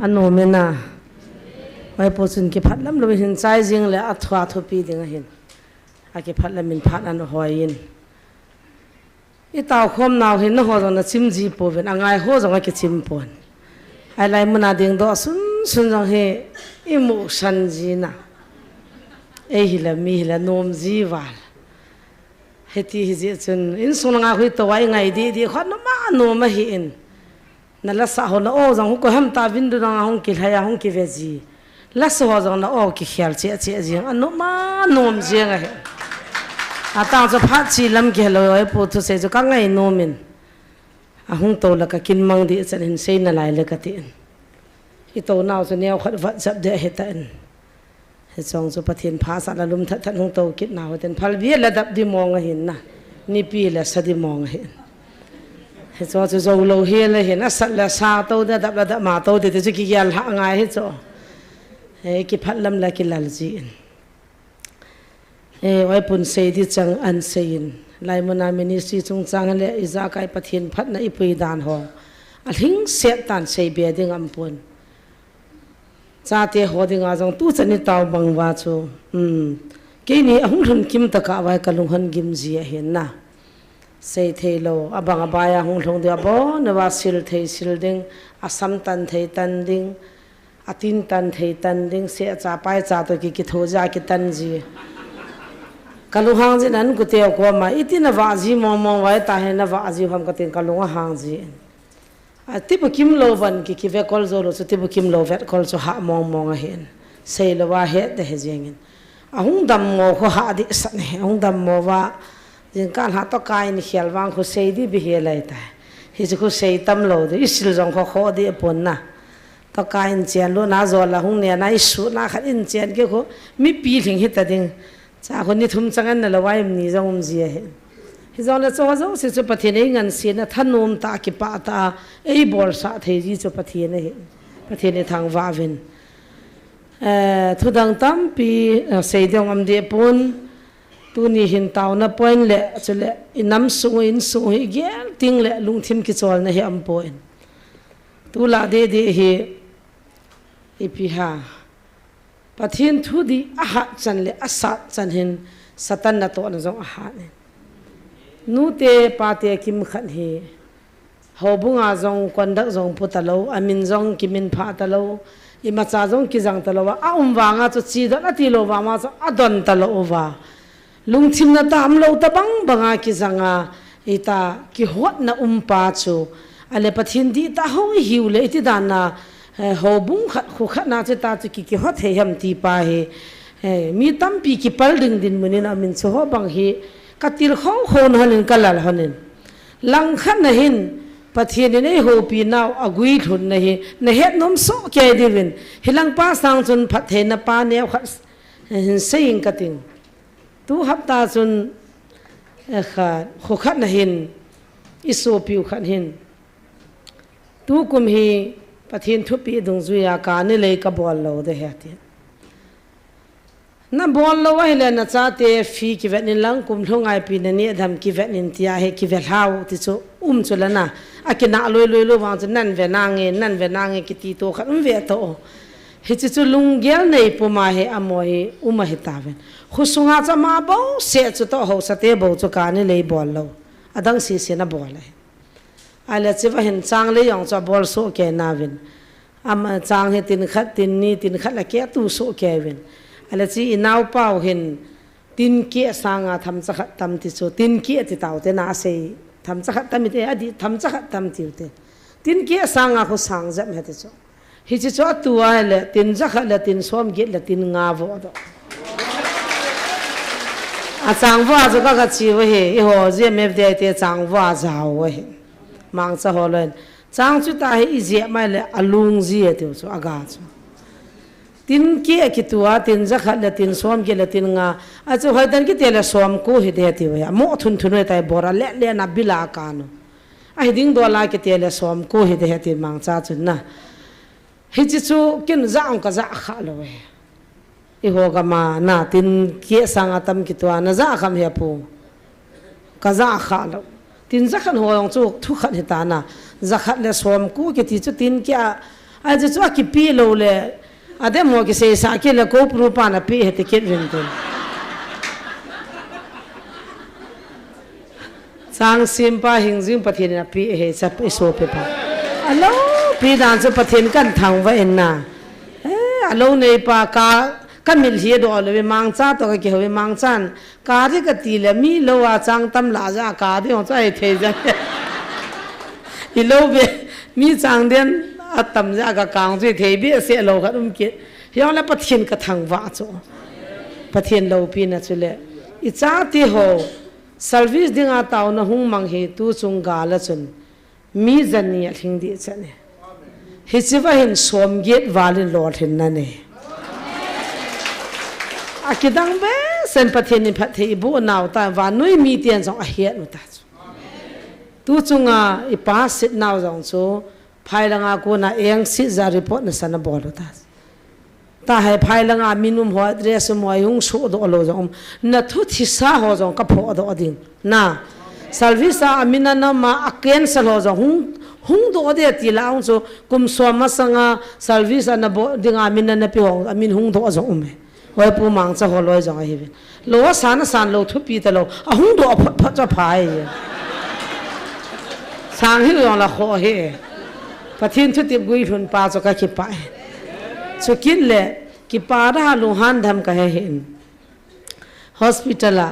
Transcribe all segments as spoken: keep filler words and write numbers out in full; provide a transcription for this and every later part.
Anom e na. Huai pu chun kiphat lam lou hin chai jing le a thua thupi ding ahin. A kiphat lam in phat ana hoi in. I tao khom nau hin na ho jong na chim ji pouvin, a ngai ho jong a kichim pon. Ai lai muna ding doh sun sun jong hi i mu san ji na. Ei hi la mi hi la nom ji val. Hiti hi ji chun, insung nga hui to ai ngai di di khot na ma nom ahi in. Na la sa ho na o jong hu ko ham ta vin du na nga hung ki lhai a hung ki ve ji. La sa ho jong na o ki khel che che jing. A nom a nom jing ahi. A tang chu phat chi lam ki hello oi pu thu sei chu ka ngai nom in. A hung to la ka kin mang di chan hin sei na lai le ka ti in. I to nau chu neo khat vat jap de he ta in. Hichong chu Pathen pha sa la lum that that hung to kit na ho ten phal bia la dap di mong ahin na. Nipi la sa di mong ahin. Hichong chu zo lo hi la hin a sat la sa to de dap la dap ma to de chu ki gial ha ngai hi chu. He ki phat lam la ki lal ji in. E, oi pun sei di chang an sei in. Lai muna ministry chung chang le i za kai Pathen phat na i pui dan ho. A hling set tan sei bia ding am pun. Chate ho dinga jong tu chan i tao bang va chu. Um, keini a hung lhun kim taka vai ka lung hon gim ji ahin na. Sei thei lo, a bang a bai a hung lhung ding a bon, a va sil thei sil ding, a sam tan thei tan ding, a tin tan thei tan ding, se a cha pai cha to ki ki tho ja ki tan ji. Ka lung hang ji nan ku teo ko ma, i tin a va ji mong mong vai ta he na va ji ham ka tin ka lung a hang ji. A tibu kim lo van ki ki ve kol zo lo chu tibu kim lo vet kol chu ha mong mong ahin. Sei lo a he de he jing in. A hung dam mo kho ha di san he. A hung dam mo va jing kan ha to kai ni khial vang kho sei di bi he lai ta. Hi chu kho sei tam lo di i sil jong kho kho di pon na. To kai in chen lo na zo la hung ne na i su na khat in chen ke kho mi pi hling hi ta ding. Cha khu ni thum chang an na lo vai um ni jong um ji ahi. Hi jong le cho jong si chu Pathen ei ngan si na thanom ta ki pa ta ei bol sa thei ji chu Pathen ahi. Pathen ei thang va vin. Eh, thu dang tampi, eh, sei dong am de pun. Tu ni hin tau na point le chu le i nam sung in sung hi gel ting le lungthim ki chol na hi am po in. Tu la de de hi i pi ha. Pathen thu di a hat chan le a sat chan hin Satan na to na jong a hat ne. Nu te pa te kim khat hi. Ho bunga jong kondak jong pu ta lo, a min jong ki min pha ta lo, i ma cha jong ki jang ta lo, a um vanga chu chi don a ti lo vanga chu a don ta lo va. Lungthim na tam lo ta bang banga ki janga, i ta ki hot na um pa chu. A le Pathen di ta ho i hiu le i ti dan na, Eh, ho bung khat, khu khat na che ta chu ki, ki hot thei ham ti pa hi. Eh, mi tampi ki pal ding din munin a min chu ho bang hi. Ka til khong khong honin ka lal honin. Lang khat na hin, Pathen in ei hopi nau a gui lhun na hi. Na het nom so kei divin. Hi lang pa sang chun phat thei na pa neo khat, eh, hin sei in ka ting. Tu hapta chun, eh, kha, khu khat na hin, i sopiu khat hin. Tu kum hi Pathen thupi dungjuia kani lei ka bol lo de he ti. Na bol lo ahi le na chate fee ki vet nin lang kum lhungai pi na ni dham ki vet nin tia he ki vet hlau ti chu um chu la na. A ki na loi loi lo vang chu nan ve na nge, nan ve na nge ki ti to khat um ve to. Hi chi chu lunggel nei puma he a mo hi um ahi ta ven. Khu sunga cha ma bo se chu to ho sa te bo chu kani lei bol lo. A dang si si na bol ahi. Ahile chiva hin chang le jong chu abol soh kei nauvin. Ama chang hi tin khat, tin ni, tin khat la keh tu soh kei uvin. Ahile chi i naopa u hin tin keh sanga themcha khat tam ti chu, tin keh ti tau te na asei, themcha khat tam ite, adi themcha khat tam tiu te. Tin keh sanga khu sang jep he ti chu. Hichi chu atu ahile, tin jakhat le tin somget le tin nga vo doh. A chang vo a chu ka ka chi uve, i ho G M F D I te chang vo a jao uve. Mangcha ho loin. Chang chu ta hi i jep mai le a lung ji e tiu chu a ga chu. Tin keh a kitua, tin jakhat le tin somget le tin nga. A chu hoitan kiti le somko hi de tiu uve. Mo thun thun uve tai bora le le na bila kanu. Ahi ding dola kiti le somko hi de he tin mangcha chun na. Hichi chu kin ja ong ka ja kha lo e. I ho gam a na tin keh sanga tam kitua na ja kham he pu. Ka ja kha lo. Tin jakhat ho jong chu thu khat hi ta na. Jakhat le somko kiti chu tin keh a Ahi chu chu akipe lou le. Adem ho kiseisa kit le kou pru pan ape hiti kit vin tin. Changsim pa hingjing Pathen in ape hi cha isopi pa. Aloupi dan chu Pathen kathangvah in na. Eh, alou nei pa ka, kamil hi doh lou, mangcha toh kakihou, mangchan. Ka di kati le mi lou a chang tam lah jeh a ka di hong chu ahi thei jeh. Ilou ve, mi chang den atam jeh a kakang chu thei behseh lou khat um kit. Hijongle Pathen kathangvah chu. Pathen loupina chu le. Ichate ho, service dinga taona hung mang hi tuchung gal a chun. Mi jani alhing dih chan e. Hiche va hin som get val in lolhin na ne. Akidang behseh in Pathen in phatthei iboh nau ta, vannoi miten jong ahet u ta chu. Tuchunga ipa sit nau jong chu, phai langa kona eng sit ja report nasan abol u ta chu. Tahai phai langa min um ho, address um ho, hung sohdoh lou jong um. Na thu thisa ho jong kaphohdoh ding. Na. Service a amin ana ma, a cancel ho jong hung, hung doh ding ti la hung chu kum som masanga service ana bol dinga min ana pe ho, amin hung doh jong um e. Hoi pu mangcha ho loi jong ahi ve. Lou asan asan lou thupi ta lou. Ahung doh phot phot chu aphai. Sang hi jong la kho hi. Pathen thutep guilhun pa chu kakipah e. Chukit le, kipa da lunghan dam kahe hin. Hospital a.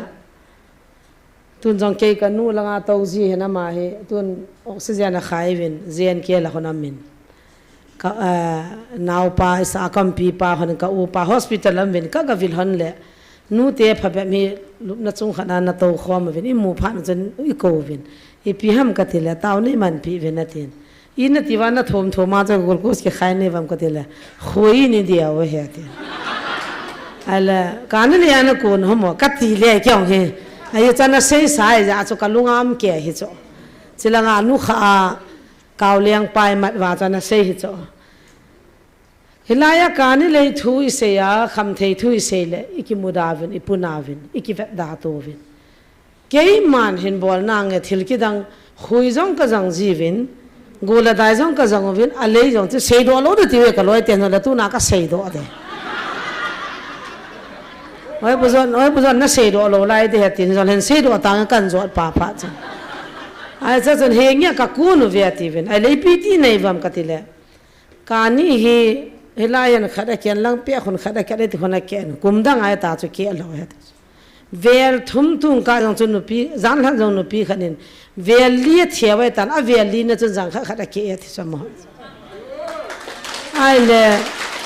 Tun jong kei kanu langa tou ji hin ama hi. Tun oxygen akhai vin. J N K la hon amin. Ka, eh, naopa, isa kampi pa hon ka upa hospital a um vin. Ka gavil hon le. Nute phabep hi lupna chung khat a natou khom uvin. Imu phat na chun ikou vin. Ipi ham kati le. Tao nei manpi vin atin. Ina ti va na thom thom a chu glucose kikhai nei vam kati le, khoi ni dia u he ti. Ahile, kani le ana kun homo, kati le kei jong hi. Ahi chu ana seisa ahi jeh chu kalunga um kei hi chu. Chilanga nukha a, kaoliang pai mat va chu ana sei hi chu. Hilai a kani lei thu isei a, khamthei thu isei le, ikimuda uvin, ipuna uvin, ikivetda to uvin. Keiman hin bol nange thil kidang, khui jong kajang ji uvin, gul le dai jong kajang uvin, alei jong chu seidoh lou ding ti uve kaloi ten jong le tuna kaseidoh ding. Oi pu jon, oi pu jon naseidoh lou lai ding he tin jong hin seidoh tange kanjot pa pha chu. Ahi chu chun henge kakun uve ati uvin, ahile ipi ti nei vam kati le. Kani hi, hilai hin khat aken lang peh khun khat aken ti khun aken. Kum dang ahi ta chu keh lou ahi ta chu. Vel thum tung ka jong chu nupi, jan lhan jong nupi khat in. Vel li athia vai tan, avel li na chun jang khat khat akeh ahi ti chu mo. Ahile,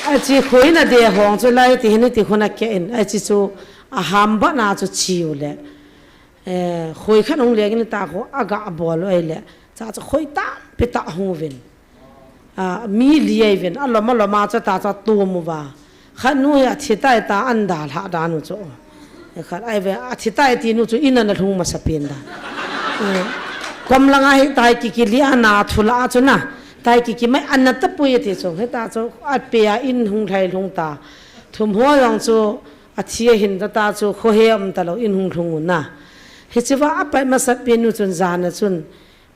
achi khoi na de hong chu lai ti hin ti khun akeh in. Achi chu aham ba na chu chiu le. Eh, khoi khat hung leng in ta khu aga bol u ahile. Cha chu khoi tampi tah hung uvin. A, mi li ahi uvin, alom alom a chu ta chu atum uva. Khat nu hi athi tai ta an dalha dan u chu. Khat ahi ve, athi tai ti nu chu in ana lhung masa pen dan. Eh, kom langa hi tai kiki li ana thu la chu na. Tai kiki mai ana tapui ati chu. Hita chu ape a in hung lhai lhung ta. Thum ho jong chu athi ahin ta ta chu khohe um ta lou in hung lhung u na. Hiche va apai masat pen nu chun jan a chun.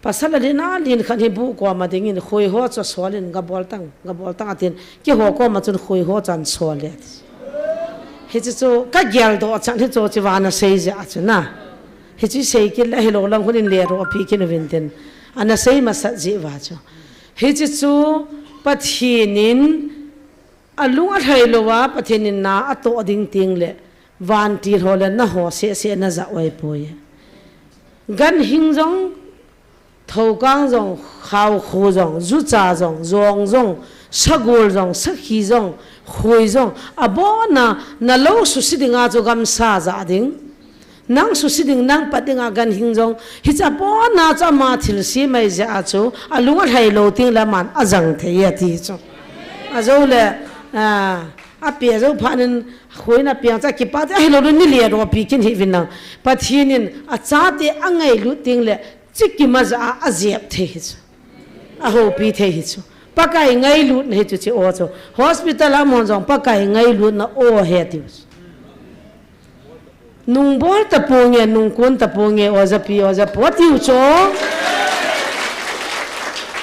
Pasal a lin a lin khat hi bu koma dingin khoi ho chu asol in gabol tang, gabol tang atin, keiho koma chun khoi ho chu ansol le ati. Hiche chu kageldoh chan hichu chu vana sei jeh a chu na. Hichu sei kit le hilou lang hun in le ro api kit uvin tin. Ana sei masat jeh va chu. Hiche chu Pathen in Alung alhai lou a Pathen in na atoh ding teng le, vantil ho le na ho seh seh na jah u ahi poi. Ganhing jong, thoukang jong, khaokhu jong, jucha jong, jong jong, sagol jong, sakhi jong, khoi jong, abon a, na lou suse dinga chu gamsa jah ding. Nang suse ding, nang pat dinga ganhing jong, hiche abon a chu ama thilse mai jeh a chu, alung alhai lou teng le aman ajang thei e ati chu. Ajou le, a, ape jou phat in, khoi na piang cha kipa te, ahilou le ni le ro pi kin hi vin nang. Pathen in achate angailut teng le, chikima jah a ajep thei hi chu. Ahoupi thei hi chu. Pakai ngailutna hi chu che o chu. Hospital a um hon jong Pakai ngailutna o ahi ati chu. Nung bol taponge, nung kun taponge, oja pi, oja pu, atiu chu.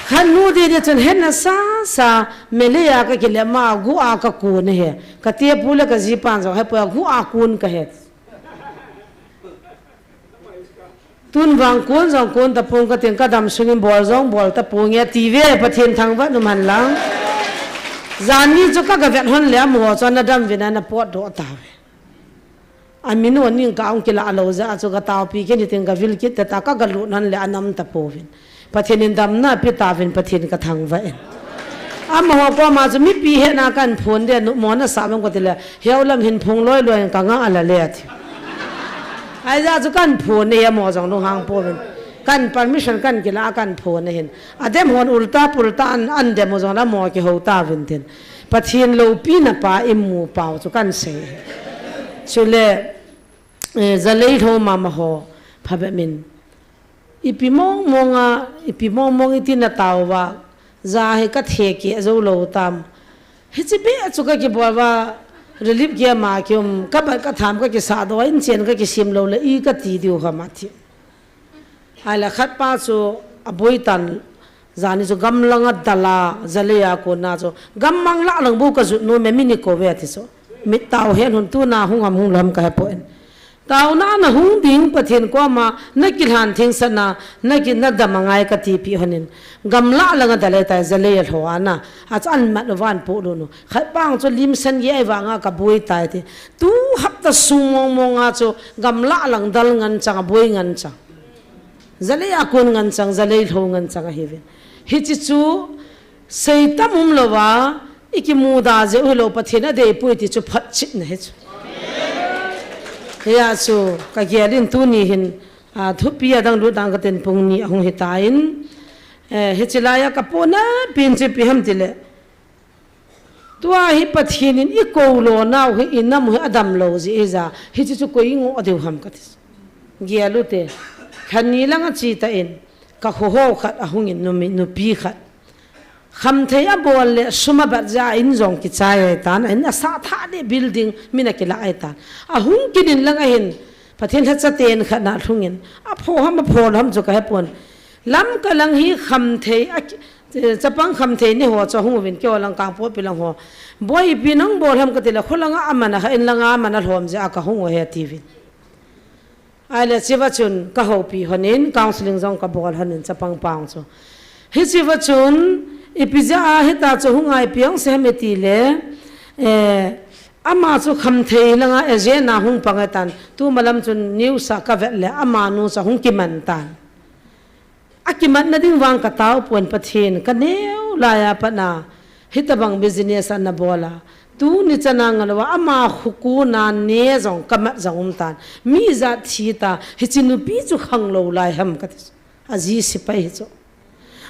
Khat nu didi chun hetna sa sa, Malay a ka kile ma, gu a ka kun he. Ka tepu le ka jipan jong, he po a gu a kun ka he. Tun vang kun jong kun tapong ka tin ka dam sungin bol jong bol tapong e ti ve Pathen thangvah nu man lang. Jani chu ka ga vet hon le amaho chu ana dam vin ana potdoh ta ve. Amin o ning ka ong kila lo ja chu ka taupi kin hitin ka vil kit ta ka ga lut hon le anam tapo vin. Pathen in damna pe ta vin Pathen ka thangvah in. Amaho koma chu mipi hena kan phun de nu mo na sa bang ko ti le. Heu lam hin phung loi loi ka nga ala le ti. Ai ja chu kan phun ne he mo jong lunghang po vin. Kan permission kan kila kan phun ne hin. Adem hon ulta pulta an, an dem mo jong la mo kihou ta vin tin. Pathen loupina pa i mu pau chu kan sei. Chule, eh, Zalei lho mama ho, phabep min. Ipi mong mong a, ipi mong mong iti na tauva, ja hi ka theke jou lou tam. Hichi be chu ka kibol va, relief camp a kium, ka bat ka tham ka kisa doh, in chen ka kisim lou le, i ka ti diu ham ati. Ahile khat pa chu aboi tan, jani chu gamlang a dal a, Zalei a kona chu, gammang lah lang bou ka jut nom e mi ni ko ve ati chu. Mit tau hen hun tuna hung am hung lou ham ka he poi. Taona na hung ding Pathen koma, na kilhan theng sana, na ki na dam angai ka tipi honin. Gamlah lang a dal e tai, Zalei a lho ana, a chu an mat van pu lou nu. Khat pa chu lim san ye ai vanga ka boi tai ti. Tu hapta sung mong mong a chu, gamlah lang dal ngan chang, a boi ngan chang. Zalei a kun ngan chang, Zalei lho ngan chang ahi vin. Hichi chu, sei tam um lou va, i kimu da jeh u hilou Pathen a dei pui ti chu phat chit na hi chu. Hia chu, ka gel in tuni hin, a, thupi a dang lut dang ka tin pung ni ahung hi ta in. Eh, hichi lai a ka pona pin chu ipi ham ti le. Tua hi Pathen in i kou lo nau hi i nam hi a dam lou ji hi ja, hichi chu koi i ngoh diu ham ka ti. Gel u te, lhani lang a chi ta in, ka kho ho khat a hung in numi, nupi khat. Khamthei a bol le sum a bat ja in jong kichai ai tan, in a sa tha le building min a kila ai tan. A hung kin in lang a hin, Pathen lhacha ten khat na lhung in, a pho ham, a pho ham chu ka he pon. Lamka lang hi khamthei a ki-, chapang khamthei ni ho chu hung uvin keo lang kang po pi lang ho. Boi ipi nang bol ham ka ti le, kho lang a aman a kha in lang a aman a lhom je a ka hung u he ti vin. Ahile chiva chun ka houpi hon in, counseling jong ka bol hon in chapang pang chu. Hichi va chun, ipi ja a hita chu hung ai piang se ham i ti le, eh, ama chu khamthei lang a agent a hung pang e tan, tu malam chun news a ka vet le, ama nu chu hung kiman tan. A kimatna ding vang ka tao pon Pathen, ka neo lai a pat na, hitabang business ana bol a. Tuni chan a nga lou a, ama khu kona ne jong ka mat jong um tan. Mi jat thi ta, hichi nupi chu khang lou lai ham ka ti. A ji sipai hi chu.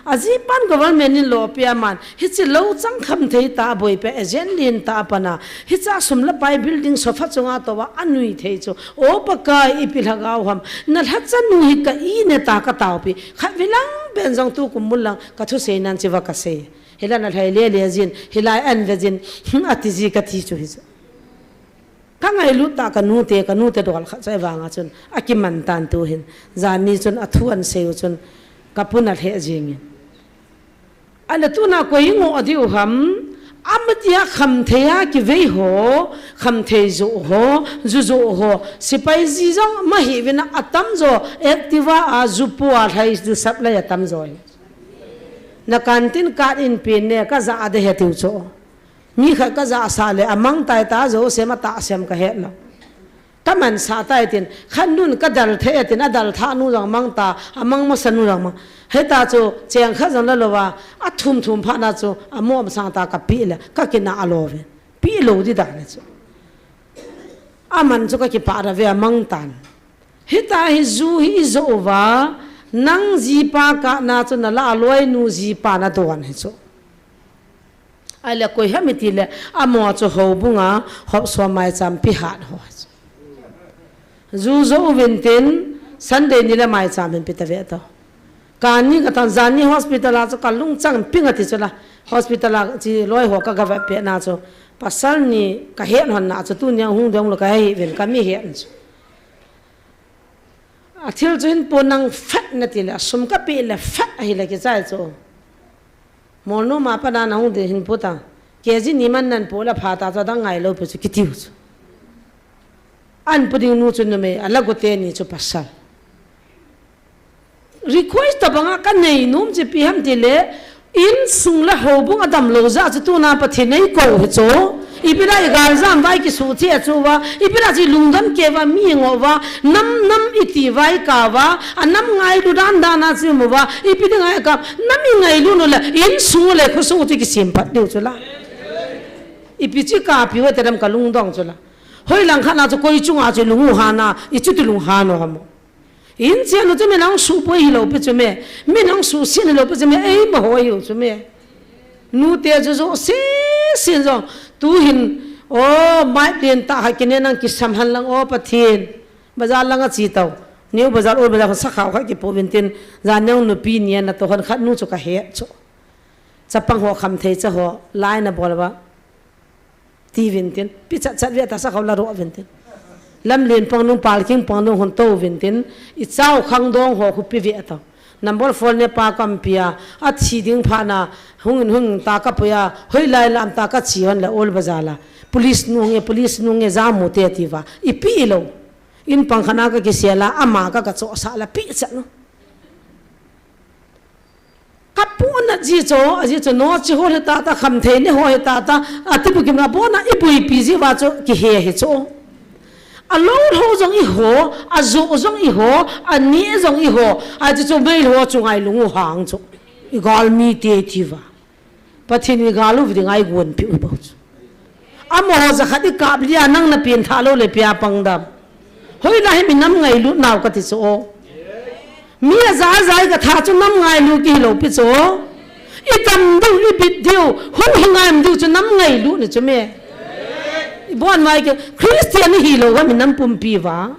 A ji pan government in lo pe a man, hichi lo chang khamthei ta, a boi pe, agent lin ta a pana. Hicha sum le pai building sofa chunga tou a, a nui thei chu. O Pakai ipi lhagao ham, na lhacha nu hi ka i ne ta ka tao pi. Khat vi lang ben jong tu kum mul lang, ka thusei nan chiva ka sei. Hilai na lhai le le jin, hilai an ve jin, hmm, a ti ji ka ti chu hi chu. Ka ngailut ta ka nu te, ka nu te dol khat chu ahivang a chun, a kiman tan tu hin, jan ni chun a thu an sei u chun, ka pun a lheh jing in. Ahile tuna koi i ngoh diu ham, amatia khamthei a kivei ho, khamthei joh ho, ju joh ho, sipai ji jong ma hi vin a tam jo, Activa a ju pu a lhai ju sap lai a tam jo. Na canteen card in pin ne ka ja a de he tiu cho. Mi khat ka ja sa le a mang tai ta jo sem a ta sem ka he lo. Ka man sa tai tin, khan nun ka dal the tin, a dal tha nu jong mang ta, a mang masa nu jong mang. Heta chu cheng khat jong la lo va, a thum thum pha na chu, a mom sang ta ka pi le, ka kina a lo ve. Pi lo di da ne chu. A man chu ka kipa ra ve a mang tan. Hita hi ju hi i jo uva, nang jipa ka na chu na la a loi nu jipa na don hi chu. Ahile koi ham i ti le, amaho chu houbung a, hop so maicham pi hat ho. Ju jo uvin tin, Sunday ni le maicham hin pi ta ve to. Ka ni ka tan jan ni hospital a chu ka lungchang ping a ti chu la. Hospital a chi loi ho ka ga ve pe na chu. Pasal ni ka het hon na chu tu ni a hung dong lo ka he vin ka mi het chu. A thil chu hin po nang fat na ti le, a sum ka pi le fat a hi le ki chai chu. Molnom a pat na nahung ding hin put a. Kg ni man nan pu la pha ta chu adang ngailou pi chu kitiu chu. An pu ding nu chu numei, ala go teni chu pasal. Request tabang a kanei nom chu ipi ham tile, insung le houbung adamlou jeh chu tuna Pathen in eikou hi chu. Ipi dinga i galjam uva i kisuhtheng chu uva, ipi dinga chu i lungdam kei uva, mi ngou uva, nam nam i ti uva i kap uva, a nam ngailu dan dan a chu i um uva, ipi dinga i kap, nam i ngailu nom le, insung le khosung chu kisem pat diu chu la. Ipi chu i kap uva ti dam ka lungdong chu la. Hoilang khat na chu koi chunga chu i lung u hana, i chuti lung hana ham. Inchen u chu mi nang suhboi hilou pi chu me. Mi nang suhset hilou pi chu me. Eima ho hiu chu me. Nute chu jouse, se jong. Tuhin, o, mai lien tah khat kine nang kisam hen lang o Pathen. Bazar lang a che tau. New Bazar, Old Bazar, sakha khat kipo uvin tin. Jan nang nupi nia natoh hen khat nu chu kahet chu. Chapang ho khamthei cha ho, lai na bol uva. Ti uvin tin, pi chat chat ve ta sakha u la ro uvin tin. Lamlen pang nung, parking pang nung hon tou uvin tin, i chau khangdong ho khu pe ve ta. Number four ne pa kam pia, athi ding phat na, hung in hung ta ka puia, hoilai lam ta ka che hon le Old Bazar la. Police nu nge, police nu nge jamu te ti uva. Ipi ilou. In pang khat na ka kisel a, ama ka ka chohsah la pi chat nu. Ka puna ji chu, aji chu no chi ho le tata khamthei ne ho he tata, ati bukim na bona i buipi ji uva chu kihe hi chu. Alou lou jong i ho, ajo jong i ho, ani jong i ho, aji chu mei ho chu ngailung u hang chu. I galmi te ti uva. Pathen in i gal u ding a i gonpi u bou chu. Amaho jakhat i kap lia nang na pengthah lou le ipi a pang dam. Hoilai hi mi nam ngailut nau kati chu o. Mi aja aja i katha chu nam ngailut kihi lou pi chu o. I tam diu, i bit diu, hung hi ngai diu chu nam ngailut ni chu me. I bon mai ke Christian i hilou va mi nam pumpi va.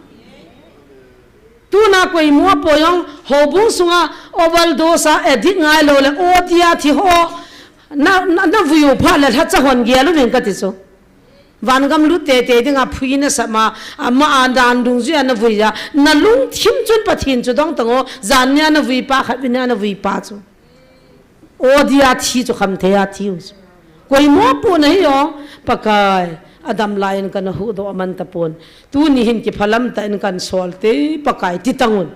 Tuna koima po jong, houbung sunga overdose a addict ngailou le, o tia thi ho, na, na, na vui u phat le lhacha hon gel uvin kati chu. Vangam lut tete dinga phui na sap ma, ama a dan dungjuia na vui a, na lungthim chun Pathen chu dong tang o, jan nia na vui pa, khatvei nia na vui pa chu. O dia thi chu khamthei a thi u chu. Koima po na hi o, Pakai, adam lai in kana huhdoh a man tapon. Tuni hin kiphalam tah in kan sol te, Pakai, ti tang un.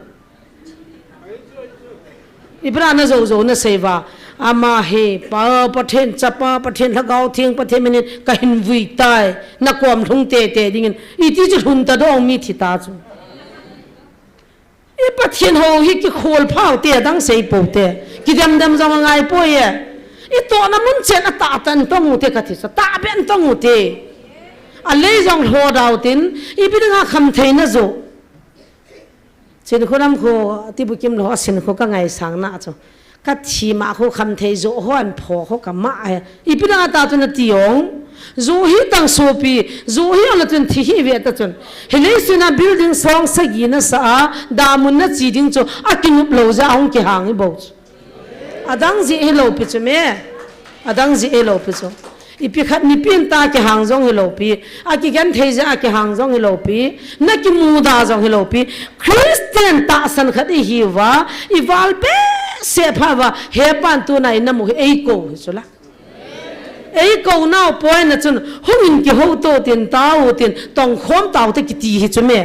Ipi dinga na jou jou na sei va, ama hi, Pa, Pathen, Chapa, Pathen, Lhagao Theng, Pathen min in ka hin vui tai, na kom lhung tete dingin, iti chu lhun ta dong mi thi ta chu. I Pathen hou hi kikhol phau te, adang sei pou te. Kidem dem jong angai poi e. I tohna mun chen a tah tah in tong u te kati chu, tah beh in tong u te. Alei jong lho dau tin, ipi dinga khamthei na jo. Chinkholam khu, Tibukim lou a Chinkho ka ngaisang na chu. Ka thi ma khu khamthei jo ho an pho khu ka ma e. Ipi dinga ta chu na ti ong. Jo hi tang sopi, jo hi ala chun thi hi ve ta chun. Hilei suna building song sagi na sa a, damun na chi ding chu, a kinup lou ja hung kihang i bou chu. Adang ji hi lou pi chu me. Adang ji hi lou pi chu. Ipi khat mipin ta kihang jong hi lou pi. A kigenthei ja a kihang jong hi lou pi. Na kimuda jong hi lou pi. Christian tahsan khat i hi uva. I val behseh pha uva. He pan tuna i na mu hi eikou hi chu la. Eikou nau poi na chun. Hung in kihou to tin tau tin. Tong khom tau te kiti hi chu me.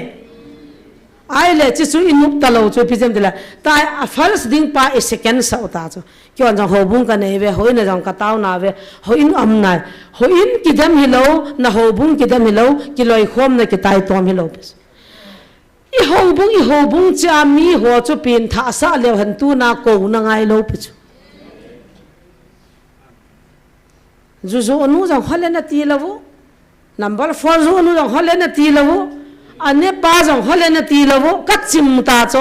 Ai le, chi chu i nup ta lou chu, ipi jem ti la. Tai a first ding pa i second sa u ta chu. Kihon jong houbung ka nei ve, houin a jong ka tao na ve, houin um nai. Houin kidem hi lou, na houbung kidem hi lou, kiloikhom na kitaitom hi lou. I houbung, i houbung cha mi ho chu pengthah sah leu hen tuna kou na ngai lou pi chu. Ju ju nu jong hole na ti lou. Number four ju nu jong hole na ti lou. Ane pa jong hole na ti lou. Ka chim ta chu.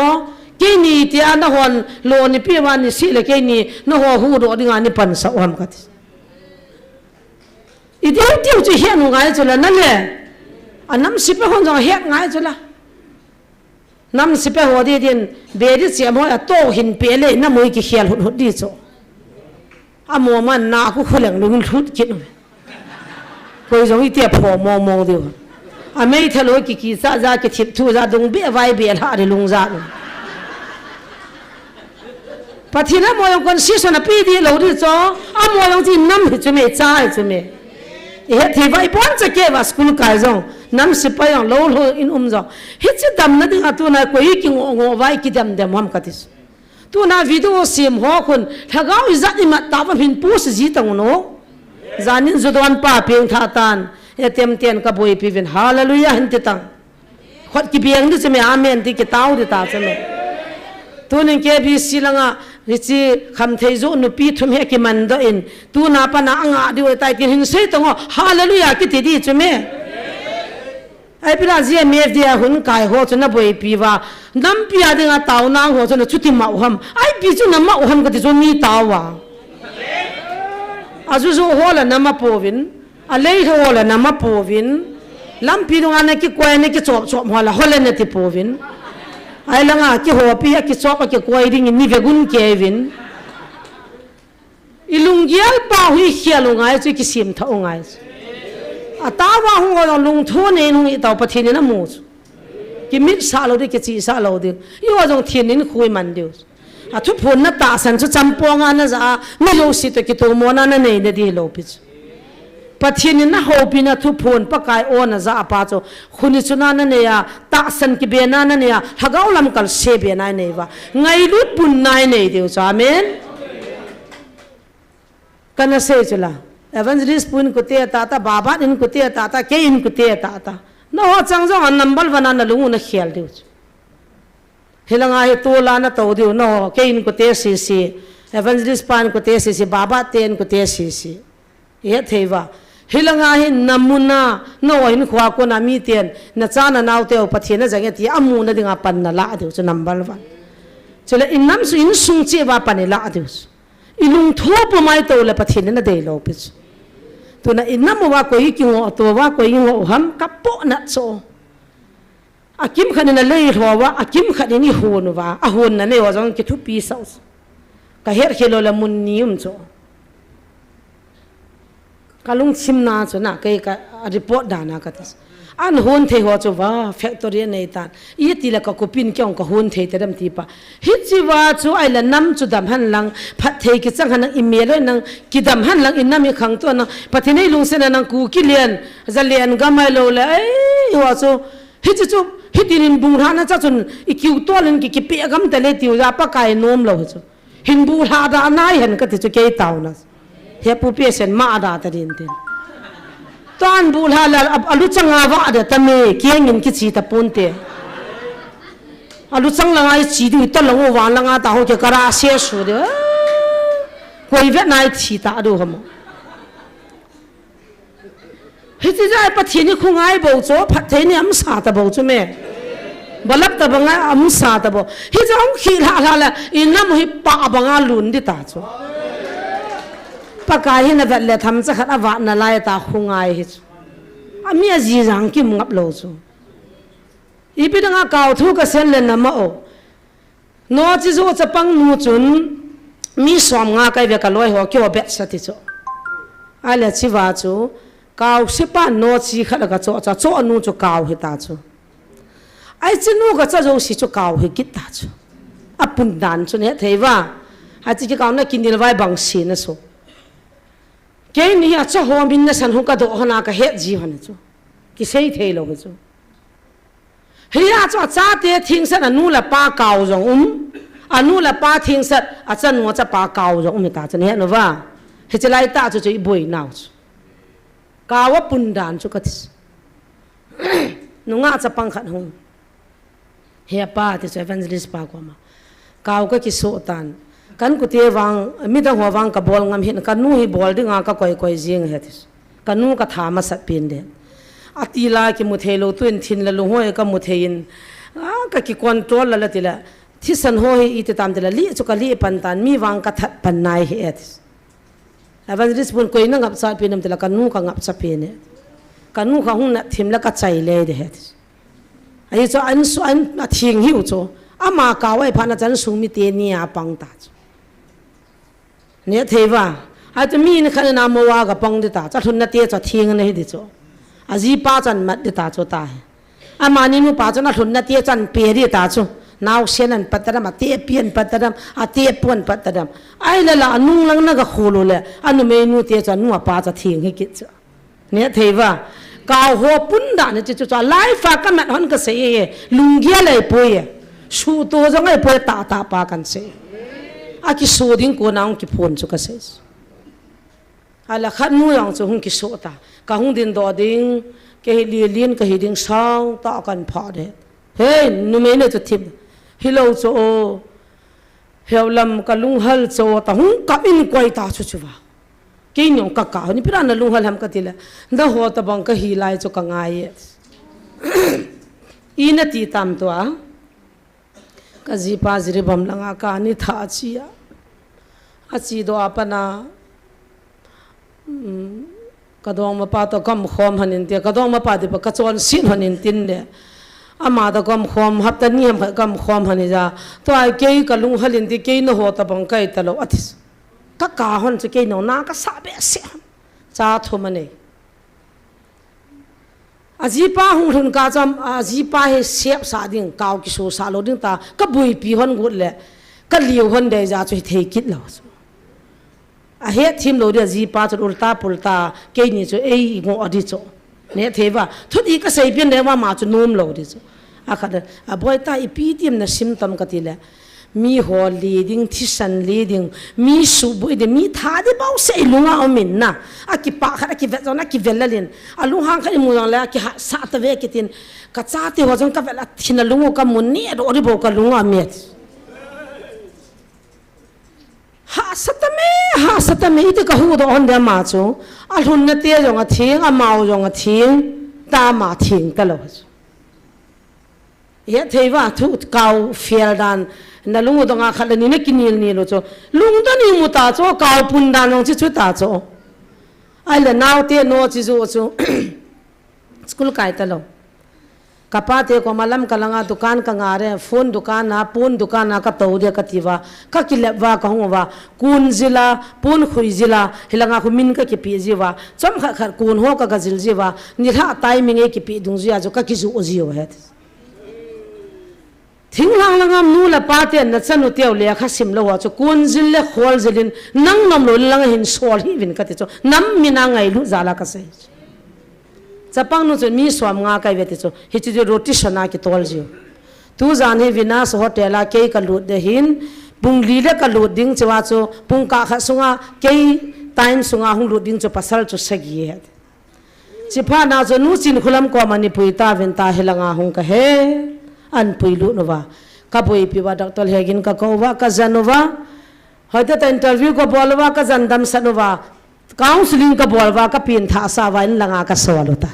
Keini tia na hon lo ni pi ma ni si le keini na ho huhdoh dinga ni pansa u ham kati. I diu diu chu hian u ngai chu la na le. A nam sipa hon jong hian ngai chu la. Nam sipa ho di din, bedi siam ho a to hin pe le, na mui kikhel hut hut di chu. A mo man na khu khuleng lung lut kit u. Koi jong i tia pho mong mong diu. A mei thalo ki ki sa ja ki thip thu ja dung be vai be lha ri lung ja u. Pathen in amaho jong concession ape ding lou ding chu. Amaho jong chu nam hi chu me, cha hi chu me. Ihet thei uva ibon cha kei uva school kai jong, nam sepai jong, lou lou in um jong. Hiche damna dinga tuna koi kingoh ngoh uva ikidem dem ham kati chu. Tuna video sem ho khun, lhagao ijat imat tah uva hin post ji tang un o. Janin ju don pa peng tha tan, atem ten kaboipi uvin, hallelujah hin ti tang. Khut kibeng ding chu me, amen ti kitao ding ta chu me. Tunin K B C langa, hiche khamthei joh nupi thum hi akiman doh in, tuna pat a anga ding u tai tin hin sei tang o, hallelujah kiti ding chu me. Ipi dinga G M F D a hung kai ho chu naboipi uva, nampi a dinga taona ho chu nachuti mah u ham. Ipi chu namah u ham kati chu mi tao uva. Ajuju ho la namah pouvin, alei ho la namah pouvin, lampi dunga nakikoi nakichop chop ho la ho la nati pouvin. Ahilanga kihopi a kichop a kikoi dingin ni vegun keivin. Ilunggel pa hi khel u ngai chu, kisim tha u ngai chu. Atao uva hung ho jong lungthim nei in hung hi tao, Pathen in amu chu. Kimit sah lou ding, kichih sah lou ding. Eiho jong thin in khui man diu. Athuphonna tahsan chu champonga naja a, mi jouse toh kitomona nanei na ding hilou pi chu. Pathen in nahoupina thuphon Pakai o naja a pa chu, khut ni chuna nanei a, tahsan kibena nanei a, lhagao lamkal se bena inei uva, ngailut bunna inei diu chu. Amen. Kana sei chu la. Evangelist pu in kute tata, Babat in kute tata, kei in kute tata. Naho chang jong a number one a nalung u nakhel diu chu. Hilanga hi tol a nato diu, naho, kei in kute sese, Evangelist pa in kute sese, Babat te in kute sese. Ihet thei uva. Hilanga hi namuna, naho hinkhoa kona miten, nacha nanao teu Pathen ajang e ti amuna dinga pan nalah diu chu number one. Chule inam chu insung cheh uva pan ilah diu chu. Ilungthim pum a ito le Pathen in adei lou pi chu. Tuna inam uva koi kingoh to uva, koi kingoh u ham, kapohnat chu. Akimkhat in alei lho uva, akimkhat in ihon uva, ahonna nei uva jong kithupi sah u chu. Kahet khel lou le mun ni um chu. Kalungthim na chu na, kei ka report dan a kati. An hon thei ho chu uva, factory anei tan. Iti le ka kupin kei jong kahon thei tadem ti pa. Hiche uva chu ahile nam chu dam hen lang, phatthei kichang hen lang, imel loi nang, kidam hen lang, inam ikhangtou nang, Pathen in eilungset na nang Kuki len, Zalen gam ahilou le, eiho chu, hiche chu, hitin in bung lhahna cha chun, ikiu tol in ki, kipeh gam tale tiu ja Pakai nom lou hi chu. Hin bu lha da nai hen kati chu kei taona. He pu P S N ma da ta din tin. Tan bu lha la a, aluchang a va da ta me, kiang in kichi ta pon te. Aluchang langa ichi diu ta long u van langa ta ho ke kara se su de. Koi vet nai thi ta diu ham. Hiche jeh a Pathen hi khongai bou chu, phatthei ni amsa ta bou chu me. Balap ta banga amsa ta bou. Hiche hung khi lha lha le, inam hi pa banga lun ding ta chu. Pakai hin avet le themcha khat avat nalai ta khongai hi chu. Ami aji jang kim ngap lou chu. Ipi dinga kau thu kasei le nama o. Nochi jo chapang nu chun mi som nga kai ve kaloi ho kio bet sa ti chu. Ahile chiva chu kau sipa nochi khat la kacho cha cho nu chu kau hita chu. Ai chi nu kacha jo si chu kau hi kit ta chu. Apun dan chu ne thei va. Achi kikau na kinil vai bang si na so. Keini hi acha ho min na san hu kadoh hana kahet ji hana chu. Kisei thei lou chu. Hia chu achate thengsat anu le apa kau jong um. Anu le apa thengsat achanu achapa kau jong um hita chu nahet uva. Hiche lai ta chu chu iboi nau chu. Kau apun dan chu kati. Nungah chapang khat hung. He apa ti chu evangelist pa koma. Kau kakisoh tan. Kan kute vang, midang ho vang kabol ngam hin, kanu hi bol dinga kakoi koi jing he ti. Kanu katha masat pen de. Ati la kimu thei lou tuin thin le lung ho kamu thei in. A, kaki control la la ti la. Thisan ho hi iti tam ti la, li chu kali pan tan, mi vang kathat pan nai hi e ti. Evangelist pun koi na ngapcha pen nam ti la, kanu kangapcha pen e. Kanu kha hung nat thim la kachai le de he ti. Ahi chu an su an athing hiu chu. Ama kau ai phat na chan sung mite ni apang ta chu. Ne thei va. Ahi chu mi ni khat na mo wa kapang de ta. Cha lhun na te cha thing na hi de chu. Aji pa chan mat de ta chu ta hi. Amani nupa chun alhun na te chan pe de ta chu. Naosen an patadam, atepi an patadam, atepu an patadam. Ahilouleh anung lang na ga khol u le, anumeinu te chu anu apa chu theng hi kit chu. Neh thei uva. Kau ho pun dan chu chu chu. Life a ka mat hon ka sei e. Lunggel ahipoi e. Suhto jong ahipoi e, tahtah pa kan sei. Akiso ding kona hung kiphon chu ka sei. Ahinla khat nu jong chu hung kiso ta. Ka hung dingdoh ding, kei hi lilin ka hi ding sang tah kan pha de. Hei, numei ne chu thim. Hilou chu o. Heulam ka lunghel chu o ta hung kap in koi ta chu chu uva. Kei nung ka kap, ni pira na lunghel ham ka ti le. Na ho tabang ka hi lai chu ka ngai e. I na ti tam tua. Ka jipa Jiribam langa ka ni tha a chi a. A chi doh a pat na, um, ka dongmapa toh ka um khom hon in tia, ka dongmapa depa ka chonset hon in tin le. Ama toh ka um khom, hapta ni ham khat ka um khom hon in ja. Tua kei ka lunghel in ti, kei na ho tabang ka hi talou, a ti. Ka kap hon chu kei nung na ka sa behseh hon. Cha thum a nei. A jipa hung lhun kah chu, a jipa hi sepsa ding, kau kisosah lou ding ta, ka boipi hon got le, ka liu hon dei ja chu hi thei kit lou chu. A hetthim lou ding a jipa chu ulta pulta, keini chu ei ngoh a ding chu. Neh thei uva, thudih ka seipeh le uva ama chu nom lou ding chu. A khat le, a boi ta ipi ti em na sim tam ka ti le, Mi ho li ding, thisan li ding, mi suboi ding, mi tha ding bouseh i lunga um in na. A kipah khat, a kivet jong, a kivel lel in. A lunghang khat i mu jong le, a kihahsah ta ve kit in. Ka chate ho jong ka vel a thin a lung u ka mu ni a doh ding bou ka lunga um e. Hahsa ta me, hahsa ta me, iti ka huhdoh hon ding ama chu. A lhunna te jong a theng, a mau jong a theng, ta ama theng ta lou chu. Hethei uva thu kau fel dan, na lung u dong a khat le ni na kinil nil u chu. Lungdon i mu ta chu, kau pun dan jong chi chu ta chu. Ahile naote no chi ju chu. School kai ta lou. Ka pate koma lam ka langa dukan ka nga re, phone dukan a, pon dukan a ka tou dia ka ti uva. Ka kilep uva ka hung uva. Kun jil a, pon khui jil a, hilanga khu min ka kipe ji uva. Chomkhat khat kun ho ka ga jil ji uva. Nilhah timing ei kipe dung ji a chu ka kiju ji u he. Thinglhang langa nu le pa ten na chanu teu lekha sim lou a chu kun jil le khol jil in nang nom lou le langa hin sol hih uvin ka ti chu nam min a ngailut jal a ka sei. Chapang nu chu mi som nga kai ve ti chu hiche chu rotation a kitol jiu. Tujan hi Venus Hotel a kei ka lut de hin pung li le ka lut ding chu a chu pung kah khat sunga kei time sunga hung lut ding chu pasal chu sagi he. Chiphat na chu nu Chinkholam koma ni pui ta vin ta hilanga hung ka he. An pui lut uva. Ka boipi uva Doctor Hegin ka kou uva, ka jan uva. Hoitah ta interview ka bol uva, ka jan damsat uva. Counseling ka bol uva, ka pengthah sa uva, in langa ka sol u ta.